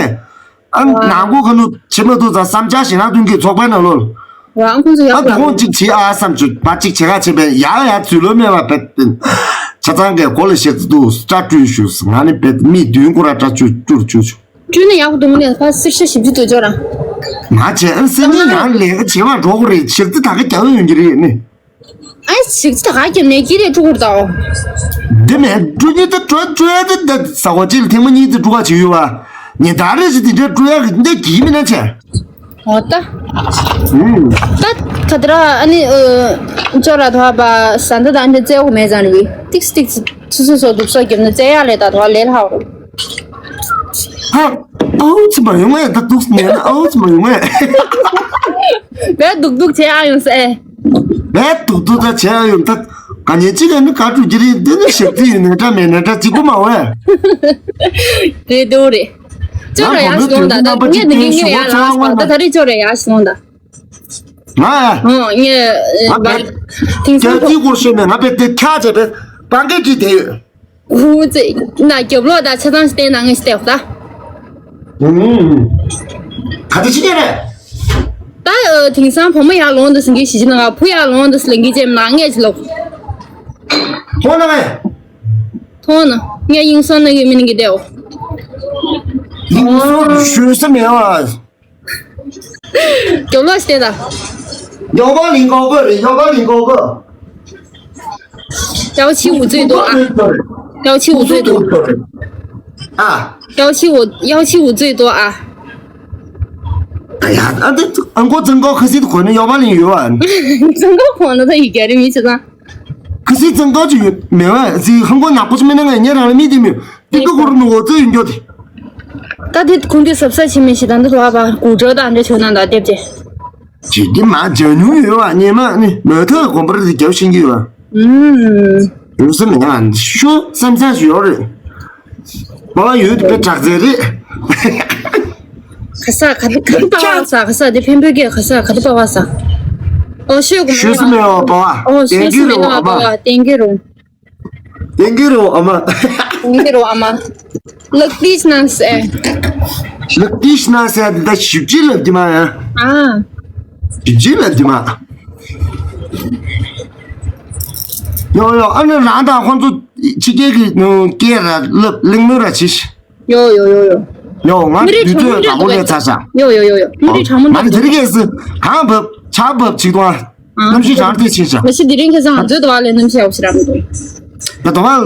ཨ་ནང་སྒོ་ཁ་ནུ་ཕྱི་མ་ཐུག་ཙང་བསམ་འཆར་ཞིག་ནང་དོན་གྱི་ཚོགས་པའི་ནང་ལོགས། རང་ཁོང་ཚོ་ཡག་ད་པོ་ཁོང་ཅིག་བྱེད་ཨ་བསམ་བྱུང་བ་ཅིག་བྱེད་ག་བྱེད་པས་ཡ་ཡ་ཚུལ་ལོ་མེད་པ་བེད། ཆ་ཚང་གི་གོ་ལ་ཞིག་ཏུ་སྐྲ་བཀྲུས་ཞུས་ང་ནི་བེད་མི་བདུན་སྐོར་སྐྲ་བཀྲུས་བཀྲུས་བཅུག་བཀྲུས་ན་ཡག་པོ་འདུག་ནས་ཕ་སིར་ཤ་ཞིབ་ཅིག་ཏུ་འབྱོར་ར། ང་བྱས་ཨ་སེམས་ནི་ང་ལས་ཀ་བྱེད་པ་འགྲོ་གི་རེད་ཞག་རྩི་ད་ག་རྒྱག་ཡོང་གི་རེད་ནི། ཨ་ཞག་རྩི་ད་ག་རྒྱབ་ནས་ཀྱི་རེད་བཀྲུ་གུར་དའོ། འདི་མེད་བཀྲུ་ཉི་ད་བཀྲུ་བཀྲུ་ཡ་ད་ད་ས་གོ་ཅིག་ལ་ཐེངས་མ་གཉིས་ད་བཀྲུ་ག་བྱེད་ཡོད་བ། ཉི་ད་རེ་ཞིག་དེ་འདྲ་བཀྲུ་ཡ་གི་འདི་གི་མི་ན་ཆེ། འོ་ད། ད་ག་དེ་ར་ཨ་ནི་ཅོ་ར་ཐོ་བ་ཟ་འདི་དང་འདི་རྩེ་བོ་མེད་ཙང་རེད་བི་ཏིག་ཏིག་ཚུ་ཚུ་སོ་འདུག་སོ་རྒྱབ་ན་རྩེ་ཡག་ལས་ད་ཐོ་བ་ལས་ལྷག་ཧ། ཨའུ་ཙི་མ་ཡོང་ངས་ད་འདུག་ནས་ན་ཨའུ་ཙི་མ་ཡོང་ངས། བས་འདུག་འདུག་བྱས་ཨ་ཡོང་སེ། བས་འདུག་འདུག་ད་བྱས་ཨ་ཡོང་ད། ག་ཉེ་གཅིག་ག་ནི་ག་ཀྲུ་གི་རེད་འདི་ནི་ཞབས་ཏི་ཡིན་ནི་འདྲ་མེད་ནི་འདྲ་གཅིག་པུ་མ་འོས། རེད་འདུག་རེད། ཅོ་ར་ཡག་སོང་ད་ད་ངས་ནི་ངས་ངས་ཡག་ལ་སོང་ད་ད་རེད་ཅོ་ར་ཡག་སོང་ད། ང་། ཨོ་ངས་ང་བས་དེང་སང་རྒྱལ་སྤྱིའི་སྐོར་ཤེས་ནས་ང་བས་དེ་ཁྱག་བྱས་པས་པང་ཀའི་བྲིས་བསྡད་ཡོད། ཧུ་ཙེ། ན་རྒྱབ་ལོག་ད་ཆ་ཚང་ཞིག་བསྟན་ན་ངས་ཞིག་བལྟས་ད། ཧུམ། ག་དེ་ཕྱི་ཉལ་རེད། ད་དེང་སང་བུ་མོ་ཡར་ལོང་དུ་སིང་གི་ཞིག་ན་བུ་ཡར་ལོང་དུ་སིང་གི་ཅེམ་ན་ངས་ཅི་ལོག་ཐོང་ན་ངས། ཐོང་ན་ངས་ཡིན་སོང་ན་ཡོད་མིན་གི་བལྟའོ། ཡིན་སོང་ཞུ་ས་མེད་བ། རྒྱབ་ལོགས་ཤིག་བལྟས་ད། 幺八零高个人，幺八零高个。幺七五最多啊，幺七五最多。啊。幺七五，幺七五最多啊。哎呀，啊，这，俺国增高可是可能幺八零有啊。增高可能他一点都没知道。 可是真高就没完，是韩国拿不出来那个，你让人民的没有，这个我们我这研究的。 ད་དེ་ཁོང་དུས་ཟབ་ས་ཕྱི་མི་ཞིག་དང་འདི་ལ་བ་གུ་དྲོ་དང་འདྲ་ཆོད་ན་ད་དེབ་ཅེ། ཇི་གི་མ་ཇ་ཉུང་ཡོད་བ་ཉེ་མ་ནི་མོ་ཐོ་གོམ་པར་དེ་རྒྱབ་ཤིང་གི་ཡོད་བ། ཨུམ། ཡོད་ས་མེད་ང་ཤོ་བསམ་ས་ཞུ་ཡོད་རེད། པ་བ་ཡོད་དེ་དྲག་རྩལ་རེད། ག་ས་ག་དེ་ག་དེ་པ་བ་ས་ག་ས་དེ་ཕན་པོའི་སྐད་ག་ས་ག་དེ་པ་བ་ས། ཨོ་ཤོད་གོ་མ་ཤོད་སུ་མེད་བ་པ་བ། ཨོ་ཤོད་སུ་མེད་ན་པ་བ་བསྟན་གི་རུང་། བསྟན་གི་རུང་ཨ་མ། བསྟན་གི་རུང་ཨ་མ། ལག་ཏིས་ན་སེ། ལག་ཏིས་ན་སེ་འདི་ད་ཞིབ་ཅིག་ལབ་ཀྱི་མ་ཡ། ཨ། ཞིབ་ཅིག་ལབ་ཀྱི་མ། ཡོ་ཡོ་ཨ་ནི་རང་དང་ཁོང་ཚོ་ཕྱི་རྒྱལ་གྱི་སྐད་ར་ལབ་གླེང་མོལ་ར་བྱེད་ཤི། ཡོ་ཡོ་ཡོ་ཡོ། ཡོ་ང་མི་རིགས་དུས་ཚོད་དྲང་མོ་ལས་ཚར་ཤག་ཡོ་ཡོ་ཡོ་ཡོ། མི་རིགས་དྲང་མོ་ང་ནི་དེ་རིང་ཁ་སང་གངས་བབས་ཆར་བབས་ཅིག་དང་། གནམ་གཤིས་གྲང་རྩེད་ཕྱིན་ཤག་ལ་ཤི་དེ་རིང་ཁ་སང་ང་ཚོའི་དུ་བ་ལས་གནམ་གཤིས་ཡག་པོ་ཞིག་རག་མི་འདུག་ད་དུ་བ།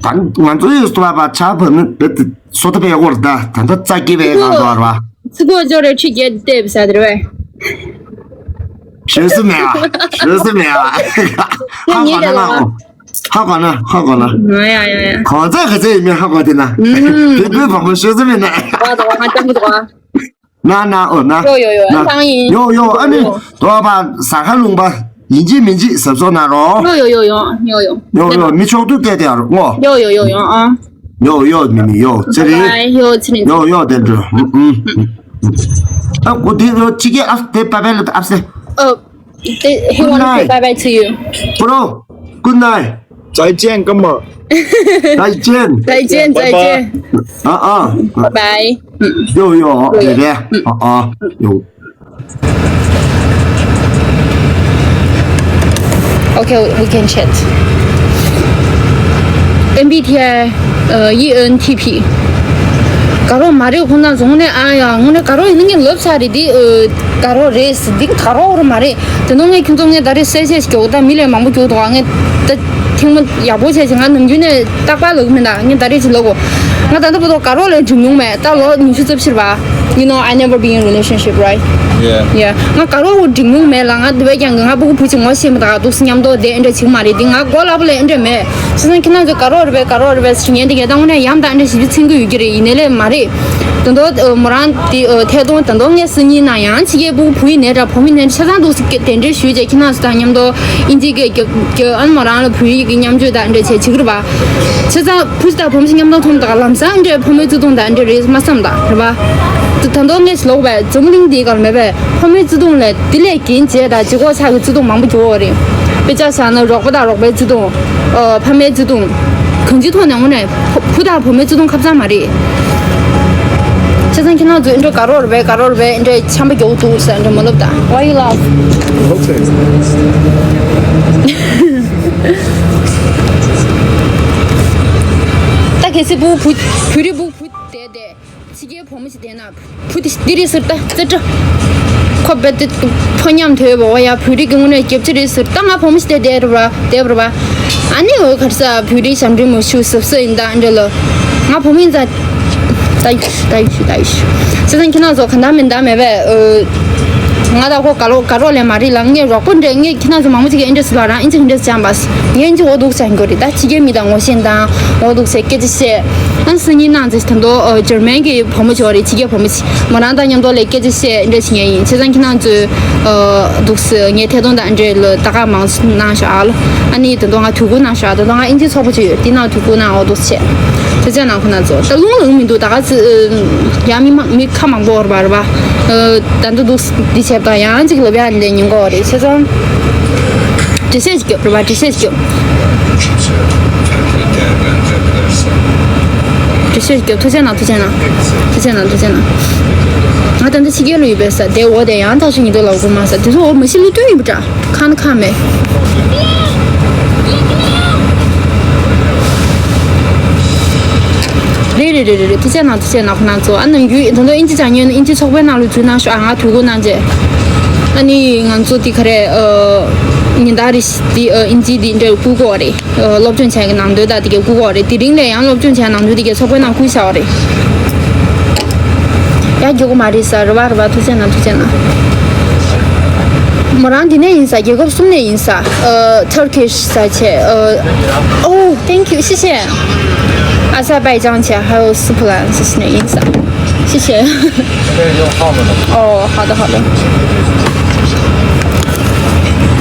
ད་ང་ཚོའི་དུ་བ་པ་ཆར་བབས་ནི་བེད་དེ་སོ་ད་པའི་སྐོར་ད་ད་ད་རྩ་སྐྱེ་བའི་གང་དུ་བར་བ། ཚི་གོ་ཅོ་རེ་ཁྲི་བརྒྱད་བལྟས་པ་ས་དེར་བས། 学生妹啊，学生妹啊，好搞的呢，好搞呢，好搞呢。哎呀呀呀！好在可这里面好搞的呢，别别把我学生妹呢。我懂，我还真不懂啊。 ན་ན་ཨོ་ན། ཡོ་ཡོ་ཡོ། ན་ཨ་ཐང་ཡིན། ཡོ་ཡོ། ཨ་ནི་ཡོ་དོ་བ་ཟ་ཁ་ལུང་པ་ཡིན་གཅིག་མིན་གཅིག་གཟབ་གཟབ་གནང་རོགས། ཡོ་ཡོ་ཡོ་ཡོ་ཡོ་ཡོ། ཡོ་ཡོ། མི་ཆོག་ཏུ་བལྟས་ཏེ་ཡར་ངོ་། ཡོ་ཡོ་ཡོ་ཡོ་ཨ། ཡོ་ཡོ་མི་མི་ཡོ་ཚེ་རིང་། ཡོ་ཚེ་རིང་། ཡོ་ཡོ་དེ་འགྲོ། ཨ་ཁོ་དེ་ཡོ་ཅི་གེ་ཨ་དེ་པ་པེ་ལ་ཨ་སེ། ཨོ། He wanted to say bye bye to you. Bro, good night. 再见，哥们儿。再见。再见，再见。啊啊。拜拜。有有，有的。啊啊，有。Okay, we can chat. M B T I, uh, E N T P. དགའ་རོགས་མ་རེད། ཁོང་ཚོ་དངོས་གནས་ཨ་ཡ་དངོས་གནས་དགའ་རོགས་ཡིན་ན་ངས་ལབ་ཚར་རེད་འདི། ཨ། དགའ་རོགས་རེད་ཟེར། འདི་དགའ་རོགས་རེད་མ་རེད། དེ་ནོ་ངས་ཁྱོད་ཚོ་ངས་ད་རེས་གསལ་བཤད་ཞིག་རྒྱོག་ད་མི་ལས་མང་པོ་རྒྱོག་འདུག་ཨ། ངས་ད་ཐེངས་མ་ཡག་པོ་བྱས་ཤིག་ང་ནམ་རྒྱུན་ནས་རྟག་པར་ལབ་གི་མིན་ད། ངས་ད་རེས་ཅིག་ལབ་གོ། ང་ད་ལྟ་བར་དུ་དགའ་རོགས་ལས་འགྲིག་མྱོང་མེད། ད་ལོ་ཉི་ཤུ་རྩ་བཞི་རེད་པ། You know, I never been in relationship, right? Yeah. Yeah. ང་དགའ་རོགས་འགྲིག་མྱོང་མེད་ལ། ང་དེ་བས་ཀྱང་ང་སྤུ་གུ་བུ་གཅིག་ངོ་ཤེས་མི་ད་ག་འདུག་སེ་མཉམ་དུ་བསྡད་ཨེ་འདྲ་བྱེད་ཀྱི་མ་རེད། འདི་ང་མགོ་ལ་བུ་ལས་ཨེ་འདྲ་མེད། བྱས་ཙང་ཁྱེད་རང་ཚོ་དགའ་རོགས་རེད་པས་དགའ་རོགས་རེད་པས་ཟེར་ཉན་དེ་གས་ད་དངོས་གནས་ཡམ་དང་འདྲ་ཞིབ་ཅིག་མཚན་གི་ཡོད་ཀྱི་རེད། ཡིན་ནའི་ལས་མ་རེད། དོན་དུ་མོ་རང་དེ་ཐད་གཏོང་དོན་དུ་ངས་སུ་ཉིན་ན་ཡང་ཕྱི་རྒྱལ་སྤུ་གུ་བུ་ཡིན་ནའི་འདྲ་བུ་མོ་ཡིན་ནའི་འདྲ་ཆ་ཚང་འདུག་སེ་དེ་འདྲའི་ཞུས་རྗེས་ཁྱེད་རང་ཚོ་དང་མཉམ་དུ་ཨིན་ཇི་སྐད་རྒྱབ་རྒྱབ་ཨ་ནི་མོ་རང་ལ་བོད་ཡིག་གི་མཉམ་སྤྱོད་དང་འདྲ་བྱས་བྱེད་ཀྱི་རེད་པ། བྱས་ཙང་བུ་ཞིག་དང་བུ་མོ་ཞིག་མཉམ་དུ་མཐོང་དང་ལམ་སང་འདྲ་ཕོ་མོའི་བརྩེ་དུང་དང་འདྲ་རེད་མ་བསམ་ད་རེད་པ། དེ་ད་དུང་ངས་ལོག་པས་འཛམ་བུ་གླིང་འདིའི་སྒང་མེད་པས། ཕ་མའི་བརྩེ་དུང་ལས་དེ་ལས་རྒྱན་ཆེ་དང་ལྗིད་ཁོག་ཆགས་ཀྱི་བརྩེ་དུང་མང་པོ་འགྱུར་བ་རེད། དཔེ་ཆ་བཞག་ན་རོགས་པ་དང་རོགས་པའི་བརྩེ་དུང་། ཨ། ཕ་མའི་བརྩེ་དུང་། གང་ཅིའི་ཐོག་ནས་དངོས་གནས་བུ་བུ་དང་བུ་མོའི་བརྩེ་དུང་ཁ་ཚང་མ་རེད། བྱས་ཙང་ཁྱེད་རང་ཚོས་ཨེ་འདྲ་དགའ་རོགས་རེད་པས་དགའ་རོགས་རེད་པས་ཨེ་འདྲ་ཆམ་པ་རྒྱག་འདུག་ཟེར་ཨེ་འདྲ་མ་ལབ་ད། Why you laugh? Okay. ད་གལ་སྲིད་བུ་བུ་བོད་རིགས་བུ་བུ་བསྡད་དེ། ཕྱི་རྒྱལ་བུ་མོ་ཞིག་བསྡད་ན་བུ་དེ་འདི་རེད་ཟེར་ད་ཙེ་ཏྲ། ཁོ་བེད་དེ་ཕོ་ཉམས་དོད་པ་བ་ཡ་བོད་རིགས་ཀྱི་དངོས་གནས་རྒྱབ་ཆ་རེད་ཟེར་ད་ང་བུ་མོ་ཞིག་བསྡད་བསྡད་རེད་པ་བསྡད་པ་རེད་པ། ཨ་ནི་འོ་ག་རེ་ཟ་བོད་རིགས་ཞབས་འདྲེན་མ་ཞུ་ཟབ་ཟབ་ཡིན་ད་འདྲ་ལ། ང་བུ་མོ་ཡིན་ཙང་ད་ཡུ་ཤུ་ད་ཡུ་ཤུ་ད་ཡུ་ཤུ་བྱས་ཙང་ཁྱེད་རང་ཚོ་ག་འདྲ་མིན་འདྲ་མེད་པས། ང་དང་ཁོ་དགའ་རོགས་དགའ་རོགས་ལས་མ་རེད་ལ། ངས་རོགས་པ་འདྲ། ངས་ཁྱེད་རང་ཚོ་མང་པོ་ཅིག་གིས་ཨེ་འདྲ་ཟེར་ལ་རང་ཨིན་ཇི་ཨེ་འདྲ་ཟེར་བྱས་པ། ངས་ཨིན་ཇི་འོ་འདུག་ཟེར་གྱི་རེད་ད། ཕྱི་རྒྱལ་མི་དང་ངོ་ཤེས་དང་འོ་འདུག་ཟེར་སྐད་ཆ་བཤད། ཨ་ནི་སང་ཉིན་གནངས་ཚེ་ད་དུང་འཇར་མན་གྱི་བུ་མོ་ཅིག་ཡོད་རེད། ཕྱི་རྒྱལ་བུ་མོ་ཅིག་མོ་རང་དང་མཉམ་དུ་ལས་སྐད་ཆ་བཤད་འདྲ་བྱེད་མཁན་ཡིན། བྱས་ཙང་ཁྱེད་རང་ཚོས་འདུག་ཟེར་ངའི་ཐད་གཏོང་དང་འདྲ་ལ་ད་ག་མང་གནང་ཤོག་ཨ་ལ། ཨ་ནི་ད་དུང་ང་དུས་འཁོར་གནང་ཤོག་ཨ། ད་དུང་ང་ཨིན་ཇི་ཚོགས་པ་ཅིག་ཡོད། དེ་ནང་དུས་འཁོར་གནང་འོ་འདུག་ཟེར། དེ་ཚོ་ནང་ཁོ་ན་ཚོ་ད་ལུང་ལུང་མི་འདུག་ད་ག་ཚོད་ཡང་མི་མ་མི་ཁ་མང་པོ་ཡོད་རེད་པ་རེད་པ། ད་འདི་འདུག་འདི་བྱས་པ་དང་ཡང་ཅིག་ལབ་ཡ་ལས་ཉེན་ཁ་ཡོད་རེད། བྱས་ཙང་། འགྲེལ་བཤད་ཞིག་རྒྱོབ་རེད་པ། འགྲེལ་བཤད་ཞིག་རྒྱོབ། འགྲེལ་བཤད་ཞིག་རྒྱོབ། ཐུགས་རྗེ་གནང་། ཐུགས་རྗེ་གནང་། ཐུགས་རྗེ་གནང་། ཐུགས་རྗེ་གནང་། ང་ད་ལྟ་ཕྱི་རྒྱལ་ལ་ཡོད་པས་ས་དེ་འོ་དེ་ཡང་ཐག་ཆོད་ཉིན་དེ་ལ་འོ་དགོས་མ་ས་དེ་ཚོ་འོ་མ་གཞི་ལུས་སྟོན་ཡིན་པ་འདྲ། ཁ་ན་ཁ་མེད། རེད་རེད་རེད་རེད། ཐུགས་རྗེ་གནང་། ཐུགས་རྗེ་གནང་། ཁོ་རང་ཚོ་ཨ་ནམ་རྒྱུན་ད་དུང་ཨིན་ཇི་སྦྱང་མཁན་ཨིན་ཇི་ཚོགས་པའི་ནང་ལ་འཛུལ་གནང་ཤོག་ཨ། ང་དུས་འཁོར་གནང་རྗེས། ཨ་ནི་ང་ཚོ་དེ་ག་རེ་ཉིན་ལྟར་རེ་བཞིན་དེ་ཨིན་ཇི་དེ་འདྲ་བསྐུར་དགོས་རེད། སློབ་སྦྱོང་བྱས་ཀྱི་ནང་དོན་དང་དེ་གའི་བསྐུར་བ་རེད། དེ་རིང་ལས་ཡང་སློབ་སྦྱོང་བྱས་ནང་དོན་དེ་གའི་ཚོགས་པའི་ནང་བསྐུར་བཞག་པ་རེད། ཡ་རྒྱུག་མ་རེད་ས་རེད་པ་རེད་པ། ཐུགས་རྗེ་གནང་། ཐུགས་རྗེ་གནང་། མོ་རང་འདི་ནས་ཡིན་ས། རྒྱལ་ཁབ་གསུམ་ནས་ཡིན་ས། Turkish ས་ཆེ། Oh, thank you. 谢谢。阿塞拜疆 ཆེ། 还有斯普兰 ནས་ཡིན་ས། 谢谢。哦，好的，好的。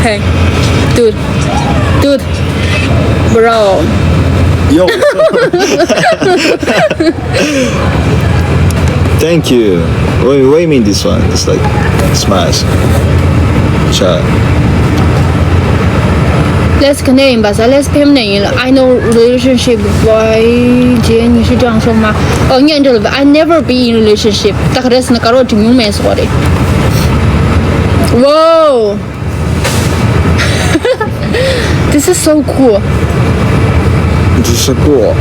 Hey, dude, dude, bro. Yo. Thank you. What, what you mean this one? It's like smash. Cha. Let's connect in Basa. Let's pay me. I know relationship. Why? Jane, you should do so much. Oh, yeah, I never be in relationship. That is not a lot to me, sorry. Whoa. This is so cool. This is so cool.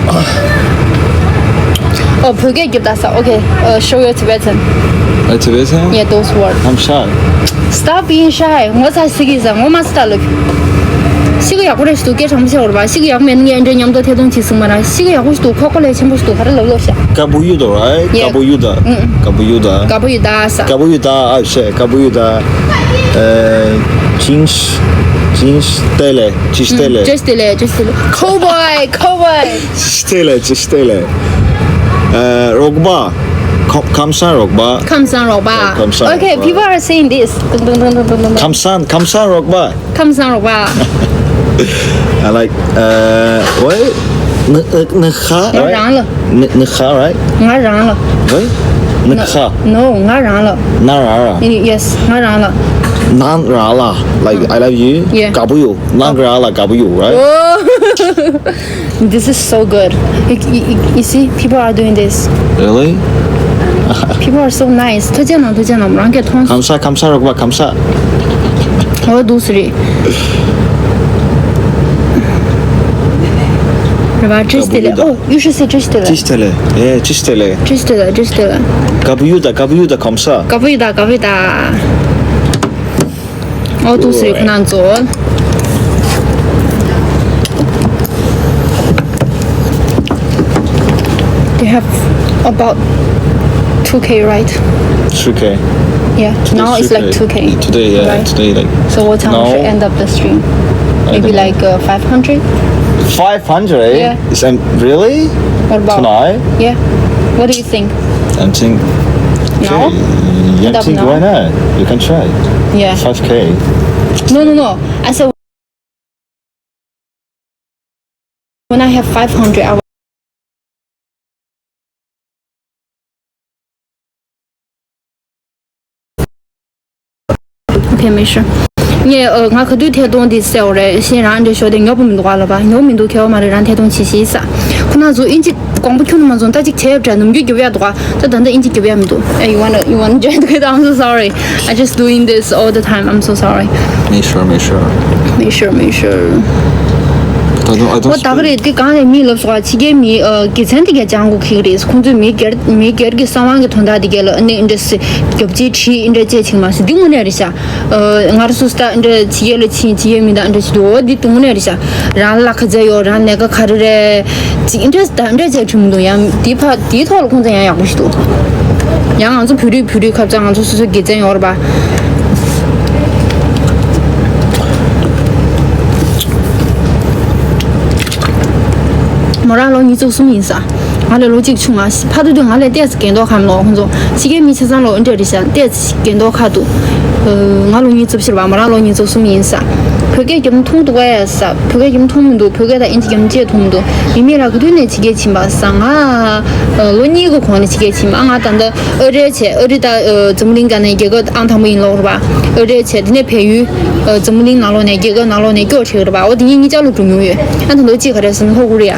Oh, forget give that. Okay, uh, show your Tibetan. A Tibetan? Yeah, those words. I'm shy. Stop being shy. What's I see is a woman style. ཤི་གི་ཡག་པོ་རེད་ཤི་དུ་སྐད་གྲང་མོ་བྱས་པ་རེད་པ། ཤི་གི་ཡག་པོ་མེད་ན་ངས་འདྲ་མཉམ་དུ་ཐད་གཏོང་བྱེད་སྲིད་མ་ར། ཤི་གི་ཡག་པོ་ཤི་དུ་ཁོག་པ་ལས་ཆེན་པོ་ཤི་དུ་ག་རེ་ལབ་ལོ་ཤ། Kabuyu da, right? Yeah. Kabuyu da. Mm-mm. Kabuyu da. Kabuyu da sa. Kabuyu da, ah, shit, Kabuyu da. Uh, ཅིང་ཅིང་ཏེ་ལེ་ཅིང་ཏེ་ལེ། ཅིང་ཏེ་ལེ་ཅིང་ཏེ་ལེ། Cowboy, cowboy. ཅིང་ཏེ་ལེ་ཅིང་ཏེ་ལེ། ཨ་རོགས་པ། ཁམ་ཁམས་སངས་རོགས་པ། ཁམས་སངས་རོགས་པ། ཁམས་སངས་རོགས་པ། Okay, people are saying this. ཁམས་སངས་ཁམས་སངས་རོགས་པ། ཁམས་སངས་རོགས་པ། I like, uh, what? ནི་ནི་ཁ་ང་རང་ལ། ནི་ནི་ཁ་right? ང་རང་ལ། What? ནི་ཁ། No, ང་རང་ལ། ན་ར་ར། Yes, ང་རང་ལ། ན་ར་ལ། Like, I love you. Yeah. དགའ་པོ་ཡོད། ན་ར་ལ་དགའ་པོ་ཡོད། Right? Oh. This is so good. You, you, you see, people are doing this. Really? People are so nice. ཐུགས་རྗེ་གནང་། ཐུགས་རྗེ་གནང་། རང་གིས་མཐོང་། ཁམས་སངས་ཁམས་སངས་རོགས་པ། ཁམས་སངས། འོ་འདུག་སེ་རེད། རེད་པ། བཀྲ་ཤིས་བདེ་ལེགས། Oh, you should say བཀྲ་ཤིས་བདེ་ལེགས། བཀྲ་ཤིས་བདེ་ལེགས། ཨེ་བཀྲ་ཤིས་བདེ་ལེགས། བཀྲ་ཤིས་བདེ་ལེགས། བཀྲ་ཤིས་བདེ་ལེགས། བཀྲ་ཤིས་བདེ་ལེགས། དགའ་པོ་ཡོད་ད། དགའ་པོ་ཡོད་ད། དགའ་པོ་ཡོད་ད། དགའ་པོ་ཡོད་ད། འོ་འདུག་སེ་རེད། ཁོ་རང་ཚོ། They have about two K, right? Two K. Yeah. Now it's like two K. Today, yeah, right? Today, like. So what time we should end up the stream? Maybe like, uh, five hundred? Five hundred? Yeah. Is that really? What about? Tonight? Yeah. What do you think? I think. Now? Okay. Yeah, I think now? Why not? You can try. Yeah. Five K. No, no, no. I said, when I have five hundred, I will. Okay, make sure. ངས་ཨ་ང་ག་དུས་ཐད་གཏོང་འདི་བསད་འོ་རེད། གཞན་རང་འདྲ་ཤོག་དེ་ཉོབ་པོ་མི་འདུག་ག་ལབ་པ། ཉོབ་མི་འདུག་ཁྱད་པར་མ་རེད། རང་ཐད་གཏོང་བྱེད་ཤིག་ཟེར། ཁོ་ན་ཚོ་ཨིན་ཇི་དགོངས་པ་ཁྱོན་ནས་མ་ཚོམས། ད་ཅིག་བྱས་ཡོད་དྲ། ནམ་རྒྱུན་རྒྱོབ་ཡག་འདུག་ག་ད་ད་ལྟ་ཨིན་ཇི་རྒྱོབ་ཡག་མི་འདུག Hey, you wanna, you wanna join the group? I'm so sorry. I just doing this all the time. I'm so sorry. Make sure, make sure. Make sure, make sure. I don't, I don't. འོ་ད་ག་རེད། དེ་གང་ལས་མི་ལབ་སོང་། ཕྱི་རྒྱལ་མི་ཨ་དགེ་མཚན་དེ་ག་སྦྱང་དགོས་ཁེལ་རེད། ཁོང་ཚོས་མི་སྒེར་མི་སྒེར་གྱི་གསང་བའི་གི་དོན་དག་དེ་ག་ལ་ཨ་ནི་འདྲ་སེ་རྒྱབ་ཅིག་བྲིས་འདྲ་བྱས་ཆིག་མ་སེ། འདི་དངོས་གནས་རེད་ཤག་ཨ་ང་རང་སུ་སྟ་འདྲ་ཕྱི་རྒྱལ་ལ་ཕྱིན། ཕྱི་རྒྱལ་མི་དང་འདྲ་ཞིག་འདུག་འོ་འདི་དངོས་གནས་རེད་ཤག་རང་ལ་ག་ཚད་ཡོད། རང་ལས་ཀ་ག་རེ་རེད་ཅིག་འདྲ་ད་འདྲ་བྱས་བྲིས་མི་འདུག་ཡང་འདི་ཕ་འདིའི་ཐོག་ལ་ཁོང་ཚོ་ཡང་ཡག་པོ་ཞིག་འདུག་ཡང་ང་ཚོ་བོད་རིགས་བོད་རིགས་ཁ་ཚ། ང་ཚོ་སོ་སོའི་དགེ་མཚན་ཡོད་རེད་པ། མོ་རང་ལོ་ཉི་ཤུ་གསུམ་ཡིན་ས། ང་ལས་ལོ་གཅིག་ཆུང་ང་། ཕ་དུ་དུ་ང་ལས་ཏོག་ཙམ་རྒན་མདོག་ཁ་མི་ལོ། ཁོང་ཚོ་ཕྱི་རྒྱལ་མི་ཆ་ཚང་ལོ་འདྲ་རེད་ཤག་ཏོག་ཙམ་རྒན་མདོག་ཁ་འདུག་ང་ལོ་ཉི་ཤུ་བཞི་རེད་པ། མོ་རང་ལོ་ཉི་ཤུ་གསུམ་ཡིན་ས། བོད་སྐད་རྒྱབ་མཐོང་འདུག་གས་ས། བོད་སྐད་རྒྱབ་མཐོང་མི་འདུག་བོད་སྐད་དང་ཨིན་ཇི་རྒྱབ་ཅེས་མཐོང་མི་འདུག་ཡིན་མིན་ལ་ག་དུས་ནས་ཕྱི་རྒྱལ་ཕྱིན་པ་ས། ང་ལོ་གཉིས་ཀྱི་གོང་ནས་ཕྱི་རྒྱལ་ཕྱིན་པ། ང་ད་ལྟ་ཨ་རི་བྱས། ཨ་རི་ད་འཛམ་གླིང་ག་ནས་རྒྱལ་ཁབ་ཨང་དང་པོ་ཡིན་ལབ་རེད་པ། ཨ་རི་བྱས། དེ་ནས་བལ་ཡུལ། འཛམ་གླིང་ནང་ལོགས་ནས་རྒྱལ་ཁབ་ནང་ལོགས་ནས་སྐྱོར་བྲལ་རེད་པ། འོ་དེ་ངས་གཉིས་ཆ་ལོ་འགྲོ་མྱོང་ཡོད། ཨ་ད་ལོ་གཅིག་ག་རེ་ཟེར་ན་ལྷོ་ཀོ་རི་ཡ།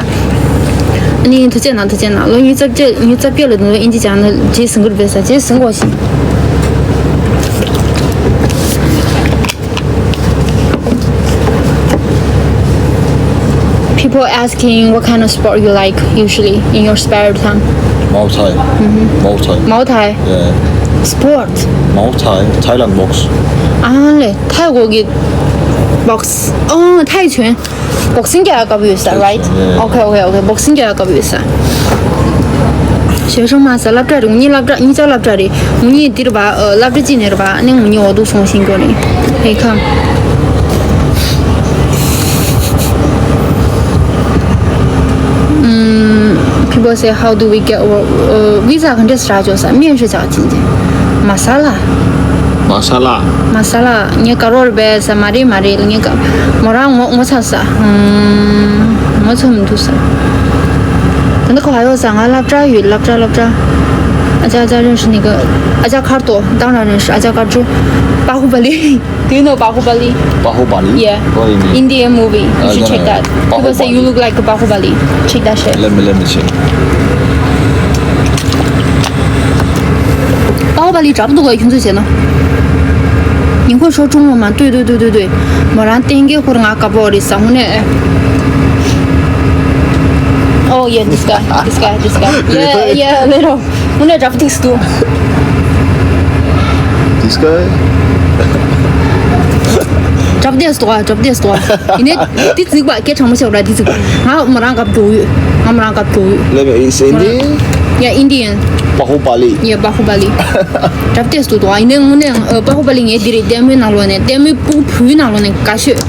ཨ་ནི་ཐུགས་རྗེ་གནང་། ཐུགས་རྗེ་གནང་། ལོ་ཉིས་རྩ་བརྒྱད། ཉིས་རྩ་བརྒྱད་ལོ་དེ་ལོ་ཨིན་ཇི་སྦྱང་ན་རྗེས་ཟིན་གི་རེད་པས་ས། རྗེས་ཟིན་དགོས་ཤིང་། People asking what kind of sport you like usually in your spare time. Muay Thai. Mm-hmm. Muay Thai. Muay Thai. Yeah. Sport. Muay Thai. Thailand box. ཨ་ལེ། ཐའི་གོ་གི་box. ཨོ་ཐའི་ཆོན། Boxing རྒྱག་དགའ་པོ་ཡོད་ས། Right? Yeah. Okay, okay, okay. Boxing རྒྱག་དགའ་པོ་ཡོད་ས། ཞེ་ཧྲང་མ་ས། སློབ་གྲྭ་རེད། ངེད་གཉིས་སློབ་གྲྭ། གཉིས་ཆ་སློབ་གྲྭ་རེད། ངེད་གཉིས་འདིར་བ་སློབ་གྲྭ་གཅིག་ནས་རེད་པ། ཨ་ནི་ངེད་གཉིས་འོ་དུ་སོང་ཤིང་གོ་རེད། Hey, come. People say, how do we get our visa? ག་འདྲས་རག་ཆོག་ས། 面试 བྱ་ཅིན་ཅིན། མ་ས་ལ། མ་ས་ལ། མ་ས་ལ། ངས་དགའ་རོགས་རེད་པས་ས། མ་རེད་མ་རེད། ངས་དགའ། མོ་རང་ངོ་ངོ་ཚ་ས། ངོ་ཚ་མི་འདུག་ས། ད་ནི་ཁོ་ཧ་ཡོད་ས། ང་སློབ་གྲྭ་ཡོད། སློབ་གྲྭ་སློབ་གྲྭ། ཨ་ཅག་ཨ་ཅག་认识那个། ཨ་ཅག་ཁར་ཏོ། 当然认识། ཨ་ཅག་ཁར་ཏོ། Bahubali. Do you know Bahubali? Bahubali? Yeah. What do you mean? Indian movie. You should check that. People say you look like Bahubali. Check that shit. Let me, let me check. Bahubali 找不到过，用这些呢。你会说中文吗？对对对对对。 མོ་རང་ཏན་གྱི་ཧུར་ང་དགའ་པོ་རེད་ས། དངོས་གནས། Oh yeah, this guy, this guy, this guy. Yeah, yeah, little. དངོས་གནས་དགའ་པོ་ཐིག་སུ་འདུག This guy? གྲབས་བསྡད་སོང་ཨ། གྲབས་བསྡད་སོང་ཨ། ཡིན་ནའི་འདི་རྫིག་པ་སྐད་གྲགས་མོ་ཆེ་བ་ར། འདི་རྫིག་པ། ང་མོ་རང་སྐབས་འགྲོ་ཡོད། ང་མོ་རང་སྐབས་འགྲོ་ཡོད། Let me, it's Indian? Yeah, Indian. Bahubali. Yeah, Bahubali. གྲབས་བསྡད་སོང་ཨ། ཡིན་ནའི་དངོས་གནས་ཨ། Bahubali ངའི་འདི་རེད། ལྟད་མོའི་ནང་ལོགས་ནས། ལྟད་མོའི་ཕྲུ་གུའི་ནང་ལོགས་ནས་དགའ་ཤོས།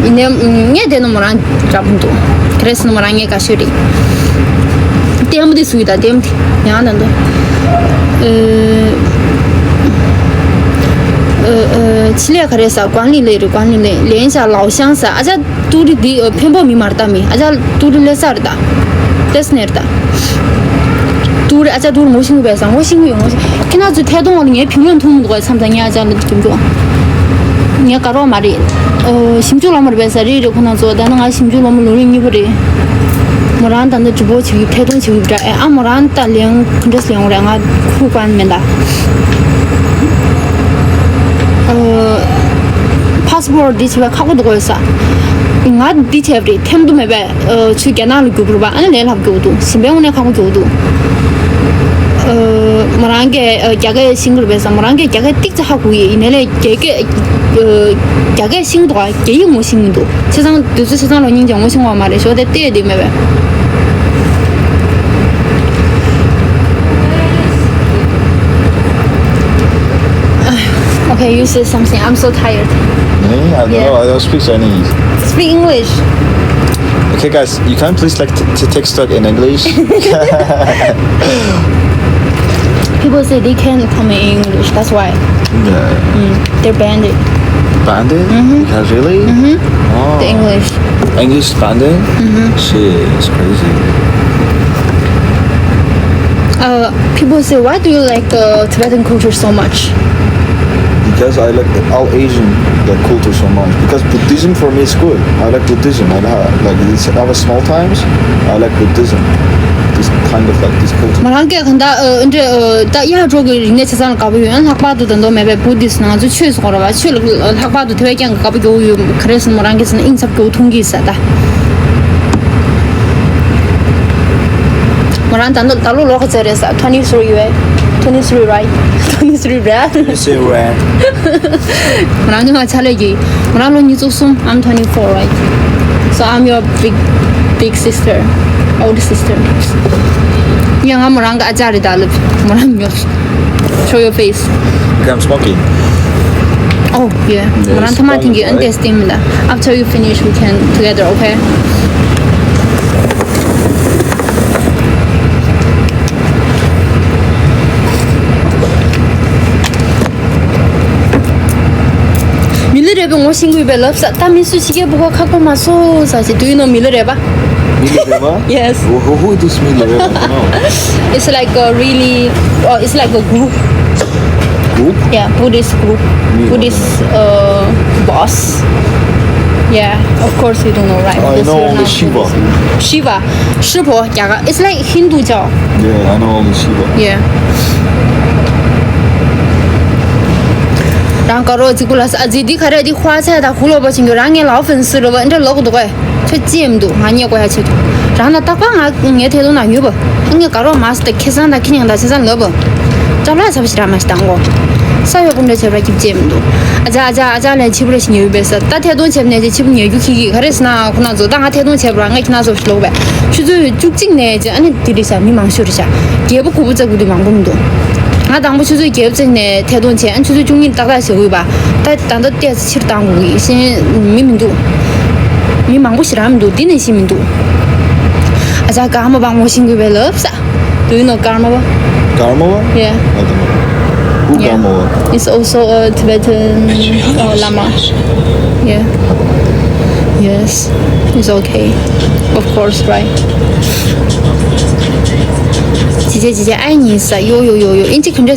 ཡིན་ནའི་ངས་བལྟས་ན་མོ་རང་གྲབས་མི་འདུག་ག་རེ་ཟེར་ན་མོ་རང་ངའི་དགའ་ཤོས་རེད། ལྟད་མོ་དེ་སུ་ཡིན་ད། ལྟད་མོ་དེ་ཡང་ད་འདུག་ཨ། ཨ། ཨ། ཆེད་ལས་ག་རེ་ཟེར། 管理类རེད། 管理类 连一下老乡ཟེར། ཨ་ཅག་ཏུ་རི་འདི་ཨ། འཕན་པོ་མི་མ་རེད་ད། མི་ཨ་ཅག་ཏུ་རི་ལས་ས་རེད་ད། ལས་ནས་རེད་ད། ཏུ་རི་ཨ་ཅག་ཏུ་རི་ངོ་ཤེས་ཀྱི་བས་ས། ངོ་ཤེས་ཀྱི་ཡོད། ངོ་ཤེས། ཁྱེད་རང་ཚོ་ཐད་གཏོང་འོག་ལ་ངའི་བེད་སྤྱོད་མཐོང་མི་འདུག་གས། མཚམས་མཚམས་ངས་ཨ་ཅག་ལ་རྒྱབ་འཇོག་ངའི་དགའ་རོགས་མ་རེད། ཨ། ཞིབ་འཇུག་སློབ་མ་རེད་པས་ས། རེད་རེད། ཁོ་རང་ཚོ་ད་ནི་ང་ཞིབ་འཇུག་སློབ་མ་ལོ་རིམ་གཉིས་པ་རེད། མོ་རང་ད་ནི་གྲི་པོ་བྱེད་ཀྱི་ཐད་གཏོང་བྱེད་ཀྱི་འདྲ། ཨེ་ཨ་མོ་རང་ད་ལེང་ག་འདྲས་ལེང་རེད། ང་ཁུག་པ་མེད་ད། ཨ། ཕཱས་པོར་འདི་བྱེད་པ་ཁག་པོ་འདུག་གས་ས། ང་འདི་བྱས་པ་རེད། ཐེམ་དུ་མེད་པས། ཨ། ཆུ་རྒྱ་ནག་ལ་རྒྱུག་པ་རེད་པ། ཨ་ནི་ལས་སླ་པོ་རྒྱུག་འདུག་གཞན་པའི་དངོས་གནས་ཁག་པོ་རྒྱུག་འདུག་ཨ། མོ་རང་གིས་ཨ། རྒྱ་སྐད་ཤེས་ཀྱི་རེད་པས་ས། མོ་རང་གིས་རྒྱ་སྐད་ཏིག་ཙམ་ཧ་གོ་གི་ཡིན། ཡིན་ནའི་ལས་རྒྱ་སྐད་ཨ། རྒྱ་སྐད་ཤེས་ཀྱི་འདུག་ག་རྒྱ་ཡིག་ངོ་ཤེས་ཀྱི་མི་འདུག་བྱས་ཙང་དུས་ཚོད་བྱས་ཙང་ལོ་སྙིང་རྗེ། ངོ་ཤེས་ཀྱི་མ་རེད། ཞོགས་དེ་བལྟས་དེ་མེད་པས། Okay, you say something. I'm so tired. Me? I don't Yeah. know. I don't speak Chinese. Speak English. Okay, guys, you can please like t- to text talk in English. People say they can't come in English. That's why Yeah. mm, they're banned. Banned? Mm-hmm. Because really? Mm-hmm. Oh. The English. English banned? Mm-hmm. Shit, it's crazy. Uh, people say, why do you like uh, Tibetan culture so much? Because I like the, all Asian the culture so much. Because Buddhism for me is good. I like Buddhism. I have, like it's our small times. I like Buddhism. This kind of like this culture. མོ་རང་གིས་གང་ལྟར་ཨ། འདྲ་ཨ། ད་གཡག་འབྲོག་གི་རིག་གནས་ཆ་ཚང་ལ་དགའ་པོ་ཡོད། ལྷག་པར་དུ་ད་དུང་མེད་པའི་བུ་དིས་ང་ཚོ་ཆོས་སུ་གོ་ར་བ། ཆོས་ལ་ལྷག་པར་དུ་དེ་བས་ཀྱང་དགའ་པོ་རྒྱུ་ཡོད། ག་རེ་ཟེར་ན་མོ་རང་གིས་ཟེར་ན་ཨིན་ཚབ་རྒྱུ་མཐོང་གི་ཟེར་ད། མོ་རང་ད་ནི་ད་ལོ་ལོ་ག་ཚོད་རེད་ཟེར། twenty three རེད། twenty three right? twenty three རེད། Is it rare? མོ་རང་གི་ང་ཆ་ལས་ཀྱི། མོ་རང་ལོ་ཉི་ཤུ་རྩ་གསུམ། I'm twenty four, right? So I'm your big, big sister, old sister. ཡང་ང་མོ་རང་གི་ཨ་ཅག་རེད་ད་ལབ། མོ་རང་ཉོབ། Show your face. Okay, I'm smoking. Oh, yeah. Yeah, མོ་རང་ཐ་མ་ཐེངས་ཀྱི་ཨན་ཏེ་སྟིང་མི་ལ། After you finish, we can together, okay? མི་ལི་རས་པའི་ངོ་ཤེས་ཀྱི་ཡོད་པའི་ལབ་ས། ད་མི་སུ་ཕྱི་རྒྱལ་བུ་ག་ཁ་ཁོ་མ་སོ་ས་ཞེས། Do you know མི་ལི་རས་པ། མི་ལི་རས་པ། Yes. Who, who is this མི་ལི་རས་པ། I don't know. It's like a really, uh, it's like a group. Group? Yeah, Buddhist group. Buddhist uh, boss. Yeah, of course you don't know, right? I know only Shiva. Shiva. ཧྲི་པོ་རྒྱ་གར། It's like Hindu ཅོ། Yeah, I know only Shiva. Yeah. རང་དགའ་རོགས་རྫིག་པོ་ལ་ས། ཨ་ཙི་འདི་ག་རེ། འདི་ཧོ་ཚད་དང་ཧུ་ལོ་པ་ཆེན་པོ་རང་ངའི་ལའོ་ཧྥན་སི་རོ་པ་འདྲ་ལོག་འདུག་གས། ཁྱོད་ཅི་ཡེམ་འདུག་ང་རྙེད་དགོས་ཡ་ཆེད་དུ། རང་ལ་རྟག་པར་ང་ངའི་ཐད་གཏོང་ནང་ཡོད་པ། ངས་དགའ་རོགས་མ་སི་ཏེ་ཁེ་སང་དང་ཁེ་ཉང་དང་ཆེ་སང་ལབ་པ། ཅ་ལག་ཚབ་ཞིག་ར་མ་ཞིག་དང་གོ། ས་ཡོད་པོ་འདྲ་བྱེད་པ་ཁྱིབ་ཅེ་མི་འདུག་ཨ་ཅག་ཨ་ཅག་ཨ་ཅག་ལན་ཆིབ་ར་ཞིག་ཉོས་ཡོད་པས་ས། ད་ཐད་གཏོང་བྱེད་ནས་ཅེ་ཆིབ་ཉོས་རྒྱུ་ཁྱི་གི་ག་རེ་ཟེར་ན་ཁོ་ན་ཚོ་ད་ང་ཐད་གཏོང་བྱེད་པ་ར་ངས་ཁྱི་ན་ཚོ་ཞིག་ལོག་པས། ཆུ་ཚོད་བཅུ་གཅིག་ནས་ཅེ་ཨ་ནི་དེ་རེད་ཤག་མི་མང་ཤོས་རེད་ཤག་རྒྱལ་པོ་གུ་པོ་བཙག་གི་དུས་མང་པོ་མི་འདུག་ང་དང་པོ་ཆུ་ཚོད་བརྒྱད་བཅུ་ནས་ཐད་གཏོང་བྱས། ཨ་ཆུ་ཚོད་བཅུ་གཉིས་ཏག་ཏག་བྱེད་དགོས་པ། ད་ད་ལྟ་ཏེས་ཕྱིར་བཏང་དགོས་ཀྱི་ཤེས་མི་མི་འདུག་མི་མང་པོ་ཞིག་རང་མི་འདུག་འདི་ནས་ཤེས་མི་འདུག་ཨ་ཅག་ཀརྨ་པ་ངོ་ཤེས་དགོས་པའི་ལབ་ས། Do you know Karmapa? Karmapa? Yeah. I don't know. Who Yeah. Karmapa? It's also a Tibetan uh, Lama. Yeah. Yes. It's okay. Of course, right? ཅི་བྱེད་ཅི་བྱེད། ཨ་ནི་ས། ཡོ་ཡོ་ཡོ་ཡོ། ཨིན་ཇི་ག་འདྲ།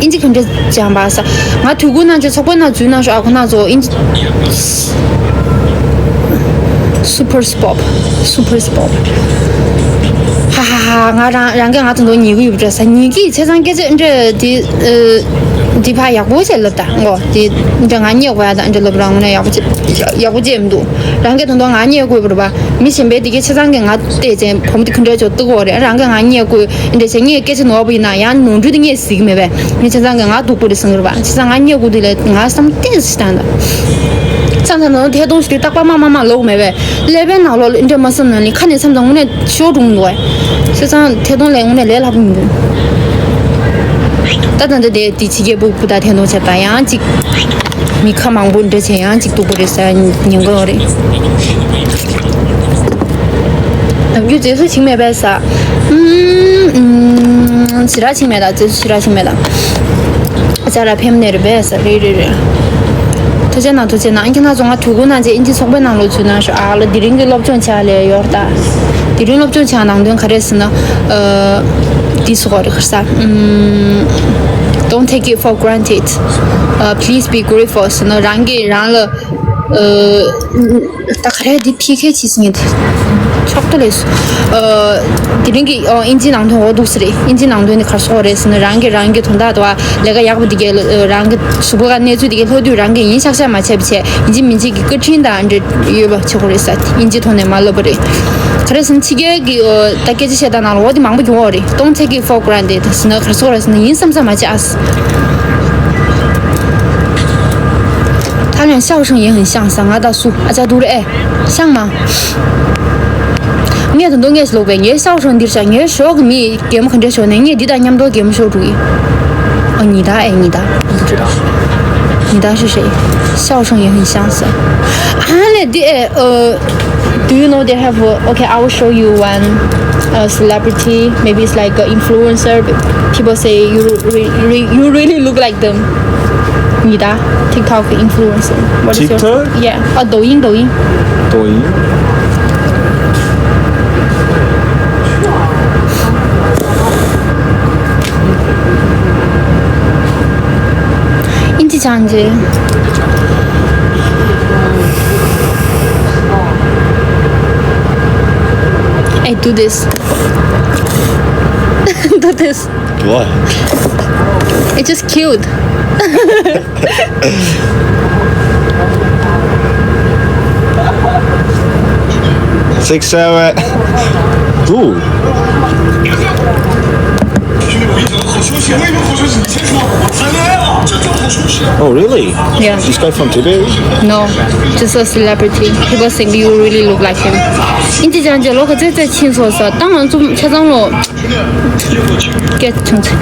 ཨིན་ཇི་ག་འདྲ་སྦྱང་པ་ས། ང་དུས་ཀུན་ནང་ཆེ་ཚོགས་པ་ནང་འཛུལ་ན་ཤོག་ཨ་ཁོ་ན་ཚོ་ཨིན་ཇི། Super Pop, Super Pop. ཧ་ཧ་ཧ། ང་རང་རང་གིས་ང་ཚོ་འདོ་ཉེ་གི་ཡོད་པ་འདྲ་ས། ཉེ་གི་ཆེ་ཚང་སྐད་ཆ་འདྲ་དེ་ཨ། དེ་ཕ་ཡག་པོ་བྱས་ལབ་ད་ངོ་། དེ་འདྲ་ང་རྙེད་དགོས་ཡ་ད་འདྲ་ལབ་རང་ངོ་ན་ཡག་པོ་བྱས་ཡག་པོ་བྱས་མི་འདུག་རང་གིས་དོན་དུ་ང་རྙེད་དགོས་པ་རེད་པ། མི་གཞན་པའི་དེ་གའི་ཆེ་ཚང་གིས་ང་བལྟས་ཚེ་བུ་མོ་དེ་ག་འདྲ་ཅོ་སྡུག་གོ་རེད། རང་གིས་ང་རྙེད་དགོས་འདྲ་བྱས། ངས་སྐད་ཆ་ནོར་བ་ཡིན་ན་ཡང་ནོར་འཁྲུལ་དེ་ངས་གཟིགས་མེད་པས། ངས་ཆ་ཚང་གི་ང་སྡུག་པོ་རེད་བསམ་གི་རེད་པ། ཆ་ཚང་ང་རྙེད་དགོས་དེ་ལས་ང་བསམ་གཏན་ཞིག་བཏང་ད། མཚམས་མཚམས་ནང་ཐད་གཏོང་ཞིག་ཏུ་རྟག་པར་མ་མ་མ་ལོག་མེད་པས། ཀླད་པའི་ནང་ལོགས་ལ་འདྲ་མ་བསམ་ན་ལི་ཁ་ནས་མཚམས་མཚམས་དངོས་གནས་ཤོར་འགྲོ་གི་འདུག་བས། བྱས་ཙང་ཐད་གཏོང་ལས་དངོས་གནས་ལས་སླ་པོ་མི་འདུག་ད་ད་ད་དེ་དེ་ཕྱི་རྒྱལ་པོ་བུ་དང་ཐད་གཏོང་བྱས་པ་ཡང་ཅིག་མི་ཁ་མང་པོ་འདྲ་བྱས་ཡང་ཅིག་སྡུག་པོ་རེད་ཟེར་ཉན་གི་ཡོད་རེད། ནམ་རྒྱུན་རྗེས་སུ་བྱིང་མེད་པས་ས། ཨུམ། ཞེ་དྲག་བྱིང་མེད་ད། རྗེས་སུ་ཞེ་དྲག་བྱིང་མེད་ད། ཨ་ཅག་ར་ཕེམ་ནེ་རེད་པས་ས། རེད་རེད་རེད། ཐུགས་རྗེ་གནང་། ཐུགས་རྗེ་གནང་། ཨ་ཁྱེད་རང་ཚོ་ང་དུས་འཁོར་ནང་བཅས་ཨིན་ཇི་ཚོགས་པའི་ནང་ལོགས་ཚུད་ན་ཤོག་ཨ་ལ་དེ་རིང་གི་སློབ་སྦྱོང་བྱ་ལས་ཡོད་ད། དེ་རིང་སློབ་སྦྱོང་བྱ་ནང་དོན་ག་རེ་ཟེར་ན། ཨ། འདི་སོགས་རེད་ཁར་ས། ཨུམ། Don't take it for granted. Uh, please be grateful. ཟེར་ན་རང་གིས་རང་ལ། ཨ། ད་ག་རེ་འདི་ཕི་ཁེ་ཆི་སིང་ཆོག་ཏུ་ལས་སུ། ཨ། དེ་རིང་གི་ཨ། ཨིན་ཇི་ནང་དོན་འོ་འདུག་སེ་རེད། ཨིན་ཇི་ནང་དོན་ནི་གར་སོག་རེད་ཟེར་ན་རང་གི་རང་གི་དོན་དག་དང་ལས་ཀ་ཡག་པོ་འདི་གས་རང་གི་གཟུགས་པོ་ག་གནས་ཚུལ་འདི་གས་ལྷོད་དུས་རང་གི་ཡིན་ཤག་ཤག་མ་བྱས་པ་བྱས་ཡིན་གཅིག་མིན་གཅིག་གི་བཀའ་དྲིན་དང་འབྲེལ་ཡོད་པ་བྱེད་དགོས་རེད་ས། ཨིན་ཇི་ཐོག་ནས་མ་ལབ་པ་རེད། ག་རེ་ཟེར་ན་ཕྱི་རྒྱལ་གི་ཨ། ད་སྐད་ཆ་བཤད་སྟངས་ནང་ལ་འོ་འདི་མང་པོ་ཡོང་བ་རེད། Don't take it for granted. ཟེར་ན་གར་སོག་རེད་ཟེར་ན་ཡིན་བསམ་བསམ་མ་བྱེད་ཨ། 他俩笑声也很像ས། ང་དང་སུ་ཨ་ཅག་སྡུག་རེད་ཨེ། 像吗། ངས་ད་དུང་ངས་ལོག་པའི་ངའི་ཤའོ་ཧྲང་འདིར་བཞག་ངའི་ཞོགས་ཀྱི་མི་གད་མོ་ག་འདྲ་ཤོར་ནས་ངས་འདི་དང་མཉམ་དུ་གད་མོ་ཤོར་འགྲོ་གི། ཨ་ཉི་ད་ཨེ་ཉི་ད། ཉི་ད་ཤོད་ཤོད། ཤའོ་ཧྲང་ཡང་ཧིན་ཤང་ས། ཨ་ལས་འདི་ཨེ་ཨ། Do you know they have a, okay, I will show you one uh, celebrity, maybe it's like an influencer. People say you re- re- you really look like them. Nida, TikTok influencer. What is your TikTok? Yeah. Oh, Douyin, Douyin. Douyin. Inti chanje. Hey, do this. Do this. What? It's just cute. Six seven. Ooh. Oh, really? Yeah. This guy from Tibet? No, just a celebrity. People think you really look like him. Inti chanje lo ka tse tse chin so sa. Tang an tsum cha zang lo. སྐད་ཆུང་ཆུང་།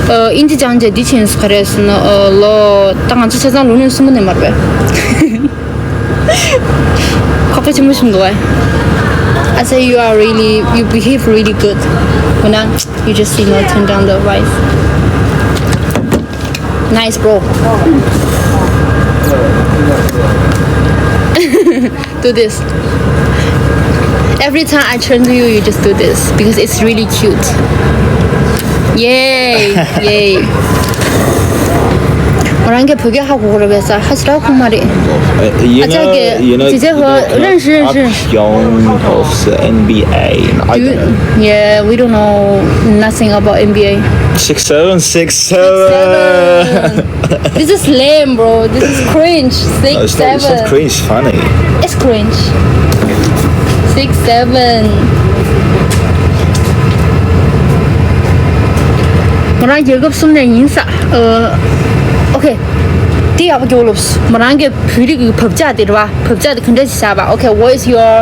ཨ། ཨིན་ཇི་སྦྱང་བྱས་འདི་ཕྱིན་སུ་ག་རེ་ཟེར་ན། ཨ། ལོ་ད་ང་ཚོ་ཆ་ཚང་ལོ་ནི་གསུམ་པ་ནས་མར་བས། ཁག་པོ་ཆེན་པོ་ཞིག་འདུག་ཨ། I say you are really, you behave really good. འོ་ན། You just, you know, turn down the voice. Nice, bro. Do this. Every time I turn to you, you just do this because it's really cute. Yay! Yay! ང་རང་གི་བོད་སྐད་ཧ་གོ་གི་རེད་པས་ས། ཧ་ཅི་ལྟར་ཁུངས་མ་རེད། Uh, you ཨ་ཅག་གི་know, you know, ཇེ་ཇེ་ཧོ་you know, རན་ཧྲི་རན་ཧྲི། Of the N B A. I Do you, don't know. Yeah, we don't know nothing about N B A. Six seven, six seven. Six seven. This is lame, bro. This is cringe. No, it's not, it's not cringe, it's funny. Six seven. It's cringe. Six seven. ང་རང་རྒྱལ་ཁབ་གསུམ་ནས་ཡིན་ས། ཨ། Okay. དེ་ཡག་པོ་སྐྱོ་ལོབས། ང་རང་གི་བོད་རིགས་ཀྱི་བབ་ཆགས་དེ་རེད་པ། བབ་ཆགས་དེ་ག་འདྲ་ཞིག་བཞག་པ། Okay, what is your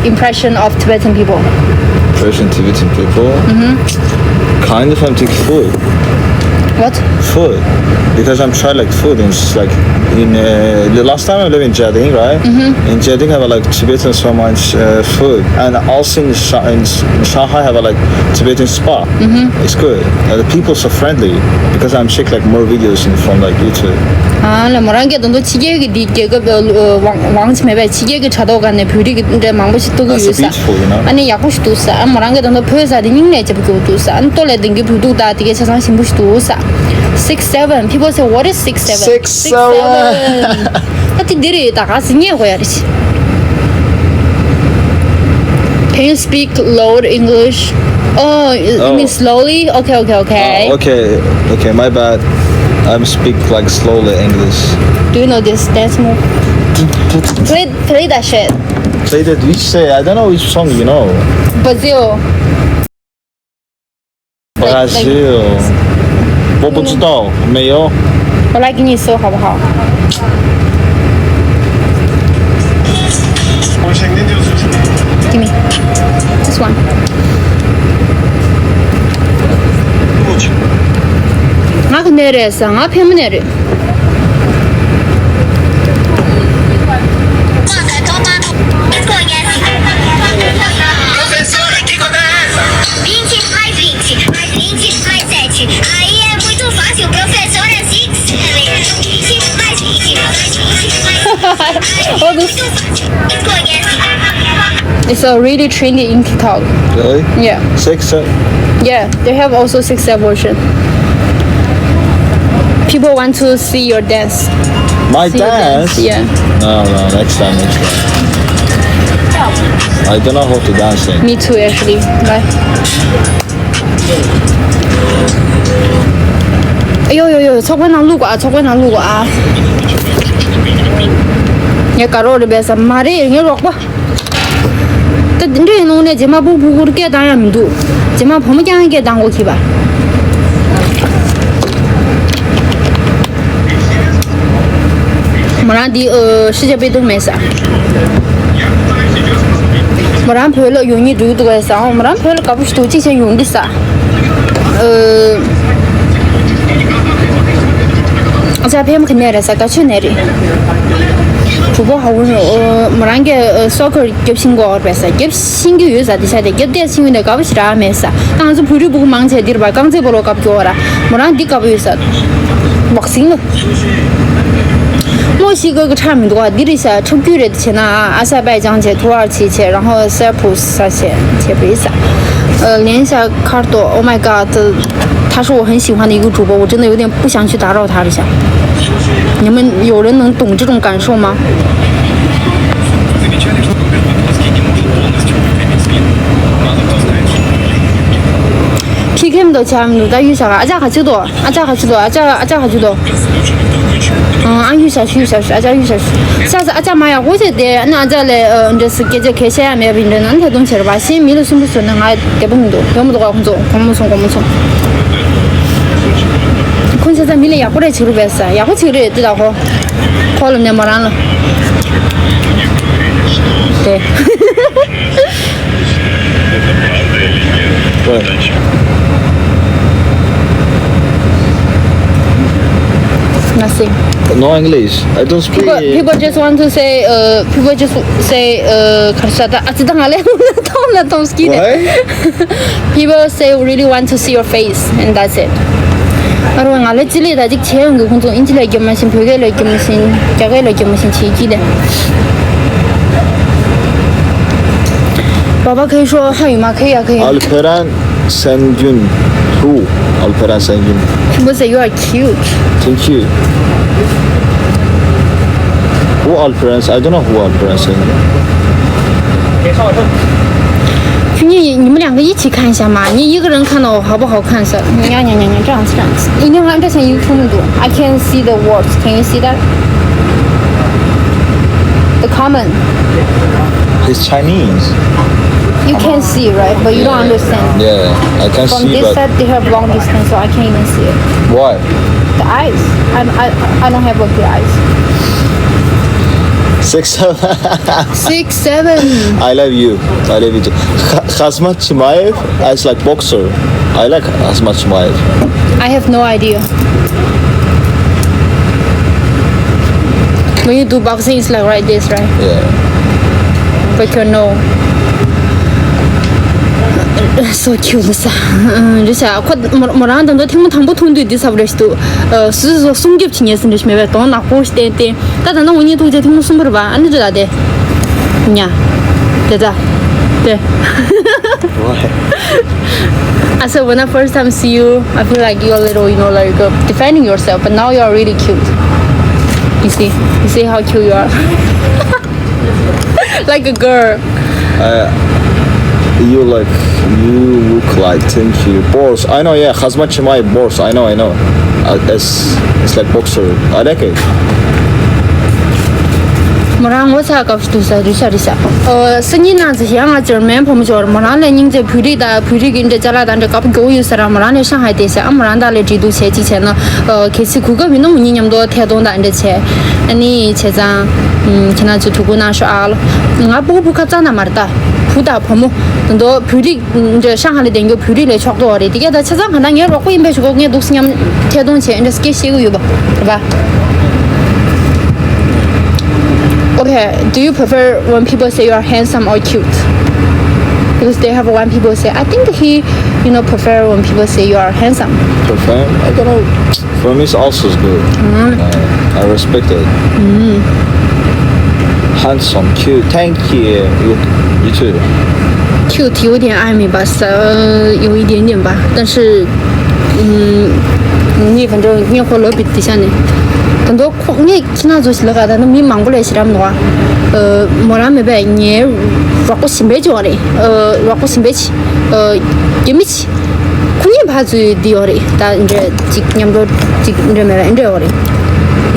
impression of Tibetan people? Impression Tibetan people? Mm-hmm. Kind of, I'm thinking food. What? Food. Because I'm trying, like, food and it's like in, uh, the last time I lived in Jiading, right? Mm-hmm. In Jiading have a, like, Tibetan so much uh, food, and also in, Sha- in, in Shanghai have a, like, Tibetan spa. Mm-hmm. It's good. Uh, the people so friendly because I'm check, like, more videos in, from, like, YouTube. ཨ་ལ་མོ་རང་གི་དོན་དུ་ཕྱི་རྒྱལ་གྱི་འདི་རྒྱལ་ཁབ་དབང་དབང་ཆ་མེད་པའི་ཕྱི་རྒྱལ་གྱི་དྲ་ཐོག་སྒང་ནས་བོད་རིགས་ཀྱི་འདྲ་མང་པོ་ཞིག་ལྟ་གི་That's so ཡོད་ས། Beautiful, you know? ཨ་ནི་ཡག་པོ་ཞིག་འདུག་ས། ཨ་མོ་རང་གི་དོན་དུ་བོད་ས་དེ་སྙིང་ནས་ལྕི་པོ་སྐྱོ་འདུག་ས། ཨ་ནི་ལྟོ་ལས་ལྡན་གྱི་བོད་ཐུག་ད་དེ་གའི་ཆ་ཚང་ཞིམ་པོ་ཞིག་འདུག་ས། Six seven. People say, "What is six seven?" Six seven. ད་དེ་འདི་རེད། ད་ག་ཟིན་ཉེ་གོ་ཡ་རེད། Can you speak loud English? Oh, you Oh. mean slowly? Okay, okay, okay. Oh, okay. Okay, my bad. I'm speak, like, slowly English. Do you know this dance move? Play, play that shit. Play that which say? I don't know which song you know. Brazil. Like, like Brazil. 我不知道，没有。我来给你搜好不好？ Give me this one. ང་ག་ནས་རེད་ཟེར། ང་ཕལ་མོ་ནས་རེད། All this. It's a really trendy in TikTok. Really? Yeah. Six, uh, Yeah, they have also six step version. People want to see your dance. My see your dance? Dance? Yeah. No, no, next time, next time. I don't know how to dance. Me too, actually. Bye. ཨ་ཡོ་ཡོ་ཡོ། ཚོགས་པའི་ནང་བླུག་གོ་ཨ། ཚོགས་པའི་ནང་བླུག་གོ་ཨ། ངས་དགའ་རོགས་རེད་པས་ཟ་མ་རེད། ངའི་རོགས་པ། ད་འདི་འདྲ་ཡིན་ནོ་ནས་རྗེས་མ་ཕྲུ་གུ་སྐད་བཏང་ཡ་མི་འདུག་རྗེས་མ་བུ་མོ་རྐྱང་སྐད་བཏང་དགོས་ཀྱི་པ། མོ་རང་འདི་ཨ་ཤི་ཆ་པེ་ཏུ་མེད་ས། མོ་རང་བོད་ལ་ཡོང་ཉིད་འགྲོ་གི་འདུག་གས་ས། མོ་རང་བོད་ལ་དགའ་པོ་ཞིག་འདུག་གཅིག་བྱས་ཡོང་གི་ས། ཨ་ཅག་ཕེམ་གི་ནས་རེད་ས། ག་ཆུ་ནས་རེད། གྲུ་པོ་ཧ་གོ་རེད། མོ་རང་གི་སོ་ཁར་རྒྱབ་ཤིང་གོ་བར་པས་ས། རྒྱབ་ཤིང་གི་ཡོད་ས། དེ་ཆ་དེ་རྒྱབ་བལྟས་ཤིང་ཡོད་ནས་དགའ་པོ་ཞིག་རག་མེད་ས། ད་ང་ཚོ་བོད་རིགས་ཕྲུ་གུ་མང་ཆེ་འདིར་བ་རྐང་རྩེད་སྤོ་ལོ་སྐབས་སྐྱོ་བ་ར། མོ་རང་འདི་དགའ་པོ་ཡོད་ས། བག་སིང་ལ། མོ་ཤི་གི་གི་ཁྲག་མི་འདུག་ག་འདི་རེད་ཤག་ཁྲག་རྒྱུད་རེད། བྱས་ན་ཨ་ས་པའི་ཅང་བྱས། ཐུ་ཨར་ཆི་བྱས། རང་ཧོ་སེ་ཕུ་ས་བྱས་བྱས་པ་རེད་ཤག་ཨ་ལེན་ཤག་ཁར་ཏོ། Oh my god. 他说我很喜欢的一个主播，我真的有点不想去打扰他了一下。你们有人能懂这种感受吗？ཕི་ཁེམ་དོ་ཆ་མི་འདུག་ད་ཡུལ་ཤག་ཨ་ཅག་ག་ཅིག་དོ། ཨ་ཅག་ག་ཅིག་དོ། ཨ་ཅག་ཨ་ཅག་ག་ཅིག་དོ། ཨ་ཡུ་ཤ་ཤུ་ཤ་ཤུ། ཨ་ཅག་ཡུ་ཤ་ཤུ། ཤ་ཤ། ཨ་ཅག་མ་ཡག་པོ་བྱས་ཏེ། ཨ་ནི་ཨ་ཅག་ལས་འདྲ་སི་སྐད་ཆ་གལ་བཤད་ཡ་མེད་པ་ཡིན་འདྲ་ན་ད་དུང་བྱེད་ར་བ། གཞན་མི་ལ་སུན་པོ་བཟོས་ན་ང་བདེ་པོ་མི་འདུག་ཡོང་མི་འདུག་ག་ཁོང་ཚོ། གོང་མ་སོང་། གོང་མ་སོང་། ཁོང་ཆ་ཚང་མི་ལ་ཡག་པོ་རེད་བྱེད་རུ་བས་ས། ཡག་པོ་བྱེད་རེད་དེ་ད་ཧོ། ཁོ་ལ་ནས་མོ་རང་ལ། དེ། What? Nothing. No English. I don't speak. People, people just want to say, uh, people just say, uh, Karsata, Atsita Ngale, Tom la Tom ski. Why? People say really want to see your face, and that's it. ཨ་རོ་ང་ལ་ཅི་ལས་ད་ཅིག་བྱས་ཡོང་གི། ཁོང་ཚོ་ཨིན་ཇི་ལ་རྒྱབ་མ་བཞིན། བོད་སྐད་ལ་རྒྱབ་མ་བཞིན། རྒྱ་སྐད་ལ་རྒྱབ་མ་བཞིན་བྱེད་ཀྱི་ལས། Baba, can you show how you make it? Okay. Alperen Sengün. Who? Alperen Sengün. People say you are cute. Thank you. Who Alperen? I don't know who Alperen Sengün. 你，你们两个一起看一下嘛，你一个人看到我好不好看是？你看，你看，你看，这样子，这样子，你看这像一个字幕。I can't see the words. Can you see that? The comment. He's Chinese. You can see, right? But you don't understand. Yeah, I can see, but from this side, they have long distance, so I can't even see it. Why? The eyes. I, I, I don't have a good eyes. Six seven. Six seven. I love you. I love you too. Kha- Kazma Chimaev is like boxer. I like Kazma Chimaev. I have no idea. When you do boxing, it's like right this, right? Yeah. Break your nose. So cute. རེད་ཤག་ཁོ་མོ་མོ་རང་དང་དུ་ཐེངས་མ་དང་པོ་མཐོང་དུས་འདི་ས་བ་རེད་ཤག་འདུག་སུ་སུ་སུ་སྲུང་སྐྱོབ་བྱེད་ཉེས་སུ་འདྲ་ཞིག་མེད་པས། གདོང་ནག་པོ་ཞིག་བསྟན་ཏེ། ད་ད་ནང་འུ་གཉིས་ཐུག་རྗེས་ཐེངས་མ་གསུམ་པ་རེད་པ། ཨ་ནི་རེད་ད་དེ། ཉ། དེ་ད། དེ། Why? I said when I first time see you, I feel like you're a little, you know, like uh, defending yourself, but now you're really cute. You see, you see how cute you are. Like a girl. Uh, you like you look like thank you boss. I know, yeah, Hazmat Chimay boss. I know, I know. Uh, it's it's like boxer. I like it. མོ་རང་ངོ་ཚ་སྐབས་སུ་འདུག་ས་རི་ཤ་རི་ཤ། ཨོ་སང་ཉིན་ནང་ཚེ་ཡང་ང་ཇར་མན་བུ་མོ་ཅིག་ཡོད་རེད། མོ་རང་ལ་སྙིང་རྗེ། བོད་རིགས་དང་བོད་རིགས་ཀྱི་འདྲ་ཅ་ལག་དང་འདྲ་དགའ་པོ་མགྱོགས་ཡོད་ས་ར། མོ་རང་ལ་ཤང་ཧའི་བསྡད་ས། ཨ་མོ་རང་དག་ལ་འདྲིས་འདུག་བྱས་ཅིག་བྱས་ན། ཨོ་གལ་སྲིད་གོ་སྐབས་ཡིན་ན་མོ་གཉིས་མཉམ་དུ་ཐད་གཏོང་དང་འདྲ་བྱས། ཨ་ནི་བྱས་ཙང་ཁྱེད་རང་ཚོས་ཐུགས་ཁུར་གནང་ཤོག་ཨ་ལོ། ང་སྤུ་གུ་བུ་ཁ་རྩ་ན་མ་རེད་ད། བུ་དང་བུ་མོ་དེ་ཚོ་བོད་རིགས། འདྲ་ཤང་ཧ་ལ་བསྡད་རྒྱུ་བོད་རིགས་ལས་ཕྱོགས་གཏོགས་རེད། དེ་ག་ད་ཆ་ཚང་ག་ད་ངའི་རོགས་པ་ཡིན་པའི་ཞུ་གོ། ངས་འདུག་སེ་མཉམ་ཐད་གཏོང་བྱས་འདྲ་སྐད་བཤད་གི་ཡོད་པ་རེད་པ། Okay, do you prefer when people say you are handsome or cute? Because there have one people say, I think he, you know, prefer when people say you are handsome. Prefer? I don't know. For me, it's also good. Mm. Uh, I respect it. Mm. Handsome, cute. Thank you. You, you too. Cute 有点暧昧吧，稍有一点点吧，但是，嗯，你反正你活了比底下呢，很多空，你现在做起来的，那没忙过来是这样的话，呃，没那没办，你如果新北就的，呃，如果新北去，呃，也没去。 ཁོ་གཉིས་ཕར་ཚུར་འདི་ཡོད་རེད། ད་འདྲ་ཅིག་མཉམ་དུ་ཅིག་འདྲ་མེད་པ་འདྲ་ཡོད་རེད།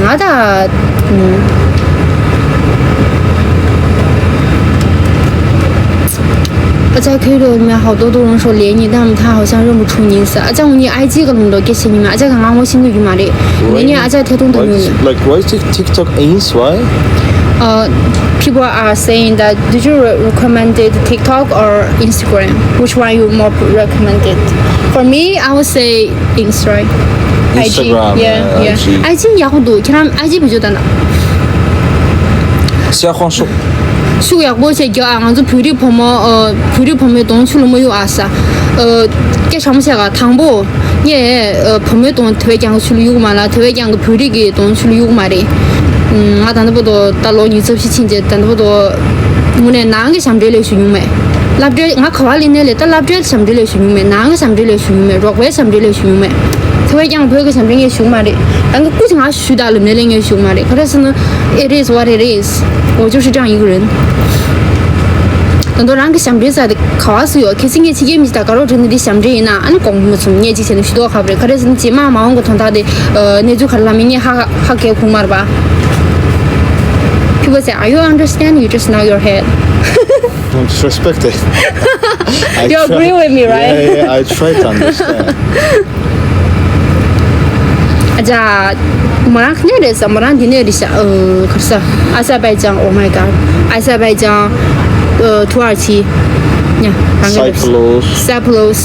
ང་ད། ཨ་ཅག་ཁོས་ལོ་མ་ཧོ་ཏོ་ཏོ་རང་ཤོ་ལེ་ཉི་ད་མ་ཐ་ཧོ་ཤང་རོ་མུ་ཆུང་ཉིན་ས། ཨ་ཅག་ངོ་ཉི་ཨའི་ཇི་ག་ལུང་རོ་སྐད་ཆ་ཉི་མ། ཨ་ཅག་ག་ང་ངོ་ཤིང་གི་ཡུ་མ་རེད། ངེད་ཉི་ཨ་ཅག་ཐེ་ཏོང་དུ་ཉུ། Like, why is it TikTok ends? Why? Uh, people are saying that, did you re- recommend it TikTok or Instagram? Which one you more recommended? For me, I would say Instagram. IG. Instagram, yeah, yeah, yeah. IG. IG ཡག་པོ་འདུག་ཁྱེད་རང་IG བེད་སྤྱོད་བཏང་ན། ཤ་ཁོང་ཤོག་ཤུགས་ཡག་པོ་བྱས་རྒྱུ་ཨ། ང་ཚོ་བོད་རིགས་བུ་མོ་ཨ། བོད་རིགས་བུ་མོའི་གདོང་ཆུ་ལ་མ་གཡུག་ཨ་ས། ཨ། སྐད་ཆ་མ་བཤད་ག་དང་པོ། ངས་ཨ། བུ་མོའི་གདོང་དེ་བས་ཀྱང་ཆུ་ལ་གཡུག་མ་ལ། དེ་བས་ཀྱང་བོད་རིགས་ཀྱི་གདོང་ཆུ་ལ་གཡུག་མ་རེད། ང་ད་ལྟ་བར་དུ་ད་ལོ་ཉི་ཤུ་རྩ་བཞི་ཕྱིན་རྗེས་ད་ལྟ་བར་དུ་དངོས་གནས་ནང་གི་ཞབས་འདྲེན་ལས་ཞུ་མྱོང་མེད། སློབ་གྲྭའི་ང་ག་བ་ལི་ནས་ལས་ད་སློབ་གྲྭའི་ཞབས་འདྲེན་ལས་ཞུ་མྱོང་མེད། ནང་གི་ཞབས་འདྲེན་ལས་ཞུ་མྱོང་མེད། རོགས་པའི་ཞབས་འདྲེན་ལས་ཞུ་མྱོང་མེད། དེ་བས་ཀྱང་བོད་ཀྱི་ཞབས་འདྲེན་ངས་ཞུ་མ་རེད། རང་གི་སྐུ་ཅི་ང་ཞུ་ད་ལབ་ནས་ལས་ངས་ཞུ་མ་རེད། ག་རེ་ཟེར་ན། It is what it is. 我就是这样一个人。 ད་དུང་རང་གི་ཞབས་འདྲེན་ས་དེ་ག་བ་སུ་ཡོད། གལ་སྲིད་ངས་ཕྱི་རྒྱལ་མི་ཞིག་དང་དགའ་རོགས་བྱས་ནས་འདི་ཞབས་འདྲེན་ཡིན་ན་ཨ་ནི་དགོངས་མ་ཚོམ། ངས་ཅིག་བྱས་ནས་ཞུ་དོགས་ཁ་བ་རེད། ག་རེ་ཟེར་ན་རྗེས་མ་མ་འོངས་གི་དོན་དག་དེ་གནས་ཚུལ་ག་རེ་ལ་མི་ངས་ཧ་ཧ་ཧ་གས་ཁུངས་མར་པ། People say, are you understand? You just nod your head. Don't disrespect it. I You try- agree with me, right? Yeah, yeah, I try to understand. ཨ་ཅག་མོ་རང་ག་ནས་རེད་ས། མོ་རང་འདི་ནས་རེད་ཤག་ཨ། ག་རེ་ཟེར། Azerbaijan. Oh my god. Azerbaijan. ཨ། Turkey. Yeah. རང་གི་རེད། Cyprus. Cyprus.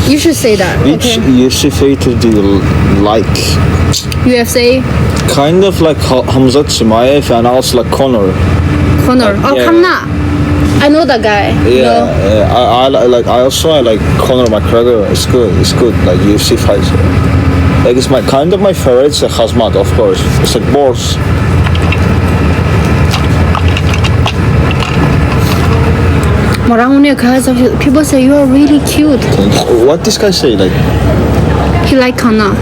You should say that. Which Okay. U F C fighter do you like? U F C. Kind of like Ha- Khamzat Chimaev and also like Conor. Conor. Like, Oh, yeah. Khamzat. I know that guy. Yeah, No. yeah. I, I li- like. I also I like Conor McGregor. It's good. It's good. Like U F C fights. Like it's my kind of my favorite. It's a Khamzat, of course. It's like boss. མོ་རང་ངོ་ནས་ག་ས། People say you are really cute. What this guy say? Like He like Khamzat.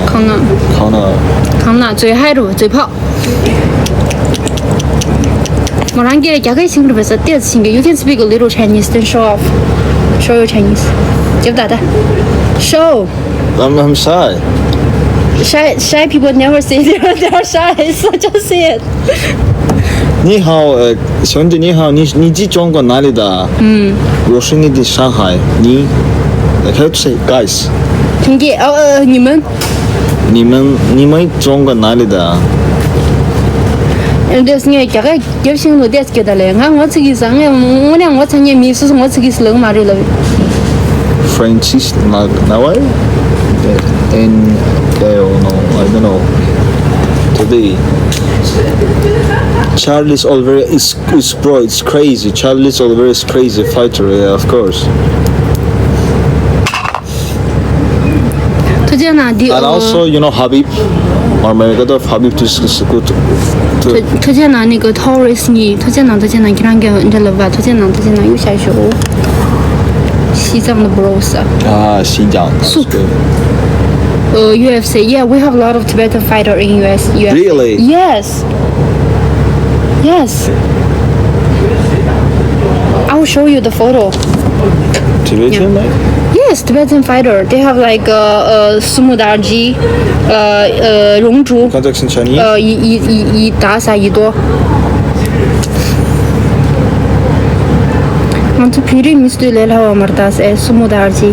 Khamzat. Conor. Khamzat. ཛོས་ཧའི་རུ་ཛོས་ཕག་མོ་རང་གིས་རྒྱ་སྐད་ཤེས་ཀྱི་རེད་པས་ས། ཏོག་ཙམ་ཤེས་ཀྱི། You can speak a little Chinese, then show off. Show your Chinese. རྒྱབ་ད་ད། Show. I'm, I'm shy. Shy, shy people never say they're, they're shy, so just say it. 你好, uh, 兄弟你好, 你, 你是中国哪里的? 嗯。我是你的上海, 你, like, how to say, guys? 听见, 哦，呃，你们。你们, 你们中国哪里的? And this, ངས་རྒྱ་སྐད་རྒྱབ་ཤིང་ལོ་དེ་སྐད་ད་ལས་ང་ངོ་ཚ་གི་ས། ངས་དངོས་གནས་ངོ་ཚ་ཉེ་མི་སུ་སུ་ངོ་ཚ་གི་ས་ལབ་མ་རེད་ལབ། Francis Nawai in Deo, no, I don't know. Today, Charles Oliveira is, is bro, it's crazy. Charles Oliveira is crazy fighter, yeah, of course. ཐུགས་རྗེ་གནང་འདི། And also, you know, Habib, Nurmagomedov Habib is, is good too. ཐུགས་རྗེ་གནང་ནི་གི་ཐོ་རེས་གཉིས། ཐུགས་རྗེ་གནང་། ཐུགས་རྗེ་གནང་། ཁྱེད་རང་གི་འདྲ་ལབ་པ། ཐུགས་རྗེ་གནང་། ཐུགས་རྗེ་གནང་། ཡུ་ཤ་ཤོ། ཤི་ཙམ་ནི་བོ་རོ་ས། Ah, Xinjiang. That's good. Uh, U F C. Yeah, we have a lot of Tibetan fighter in U S, U F C. Really? Yes. Yes. I will show you the photo. Tibetan, like? Yes. Tibetan fighter, they have like uh, uh, sumo darji, uh, uh, 龙族, Context in Chinese? Uh, 一一一一打杀一多。ང་ཚོ་བོད་རིགས་མི་སུ་ལས་སླ་བ་མ་རེད་ད་ཟེར། sumo darji.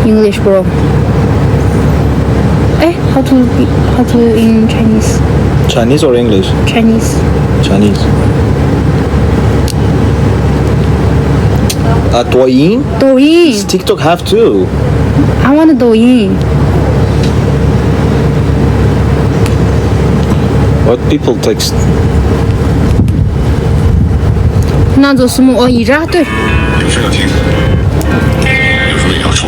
English, bro. Eh, how to how to in Chinese? Chinese or English? Chinese. Chinese. Uh, Douyin? Douyin. TikTok have too. I want a Douyin. What people text? ང་ཚོ་སུ་མོ་ཨོ་ཡི་ར་ཏོ། 有事要听，有什么要说？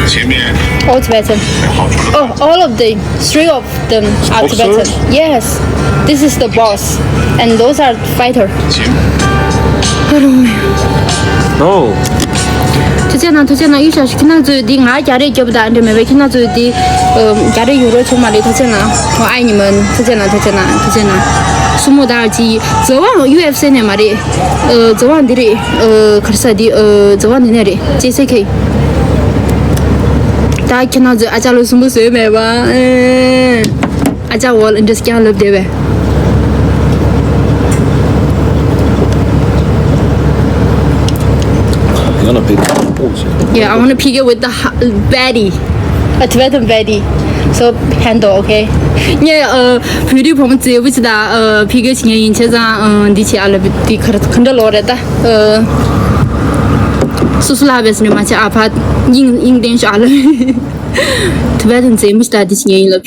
前面 All Tibetan. 好， Oh, all of the three of them are Tibetan. Yes. This is the boss. And those are fighter. 行。 No. ཐུགས་རྗེ་གནང་། ཐུགས་རྗེ་གནང་། ཡུལ་ཤ་ཤི་ཁྱེད་རང་ཚོས་འདི་ང་རྒྱ་རེད་རྒྱབ་ད་འདྲ་མེད་པས། ཁྱེད་རང་ཚོས་འདི་རྒྱ་རེད་ཡུ་རོ་ཆོག་མ་རེད། ཐུགས་རྗེ་གནང་། ཨོ་ཨ་ཉི་མན། ཐུགས་རྗེ་གནང་། ཐུགས་རྗེ་གནང་། ཐུགས་རྗེ་གནང་། སུ་མོ་དར་གྱི་རྫ་དབང་ཡུ་ཨེཕ་སི་ནས་མ་རེད། རྫ་དབང་འདི་རེད། ག་རེ་ཟེར་འདི་རྫ་དབང་འདི་ནས་རེད། ཇེ་སི་ཁེ། ད་ཁྱེད་རང་ཚོས་ཨ་ཅག་ལོ་སུ་མོ་བཟོས་མེད་པ། ཨ་ཅག་ཝོལ་ཨིན་ཌི་སི་ཀྱང་ལབ་བསྡད་པས། You wanna pick? Oh, shit. Yeah, I wanna pick it with the ha- baddie. A Tibetan baddie. So handle, okay? ངས་བོད་རིགས་བུ་མོ་མཛེས་པོ་ཅིག་དང་ཕི་གེ་བྱེད་མཁན་ཡིན། བྱས་ཙང་འདི་བྱེད་ཨ་ལབ། འདི་ག་རེ་ག་འདྲ་ལོ་རེད་ད། སོ་སོ་ལ་བས་ནི་མ་བྱེད་ཨ་ཕ། དབྱིངས་དབྱིངས་ལྡན་ཤོག་ཨ་ལབ། Tibetan་མཛེས་མོ་ཞིག་དང་འདི་བྱེད་མཁན་ཡིན་ལབ།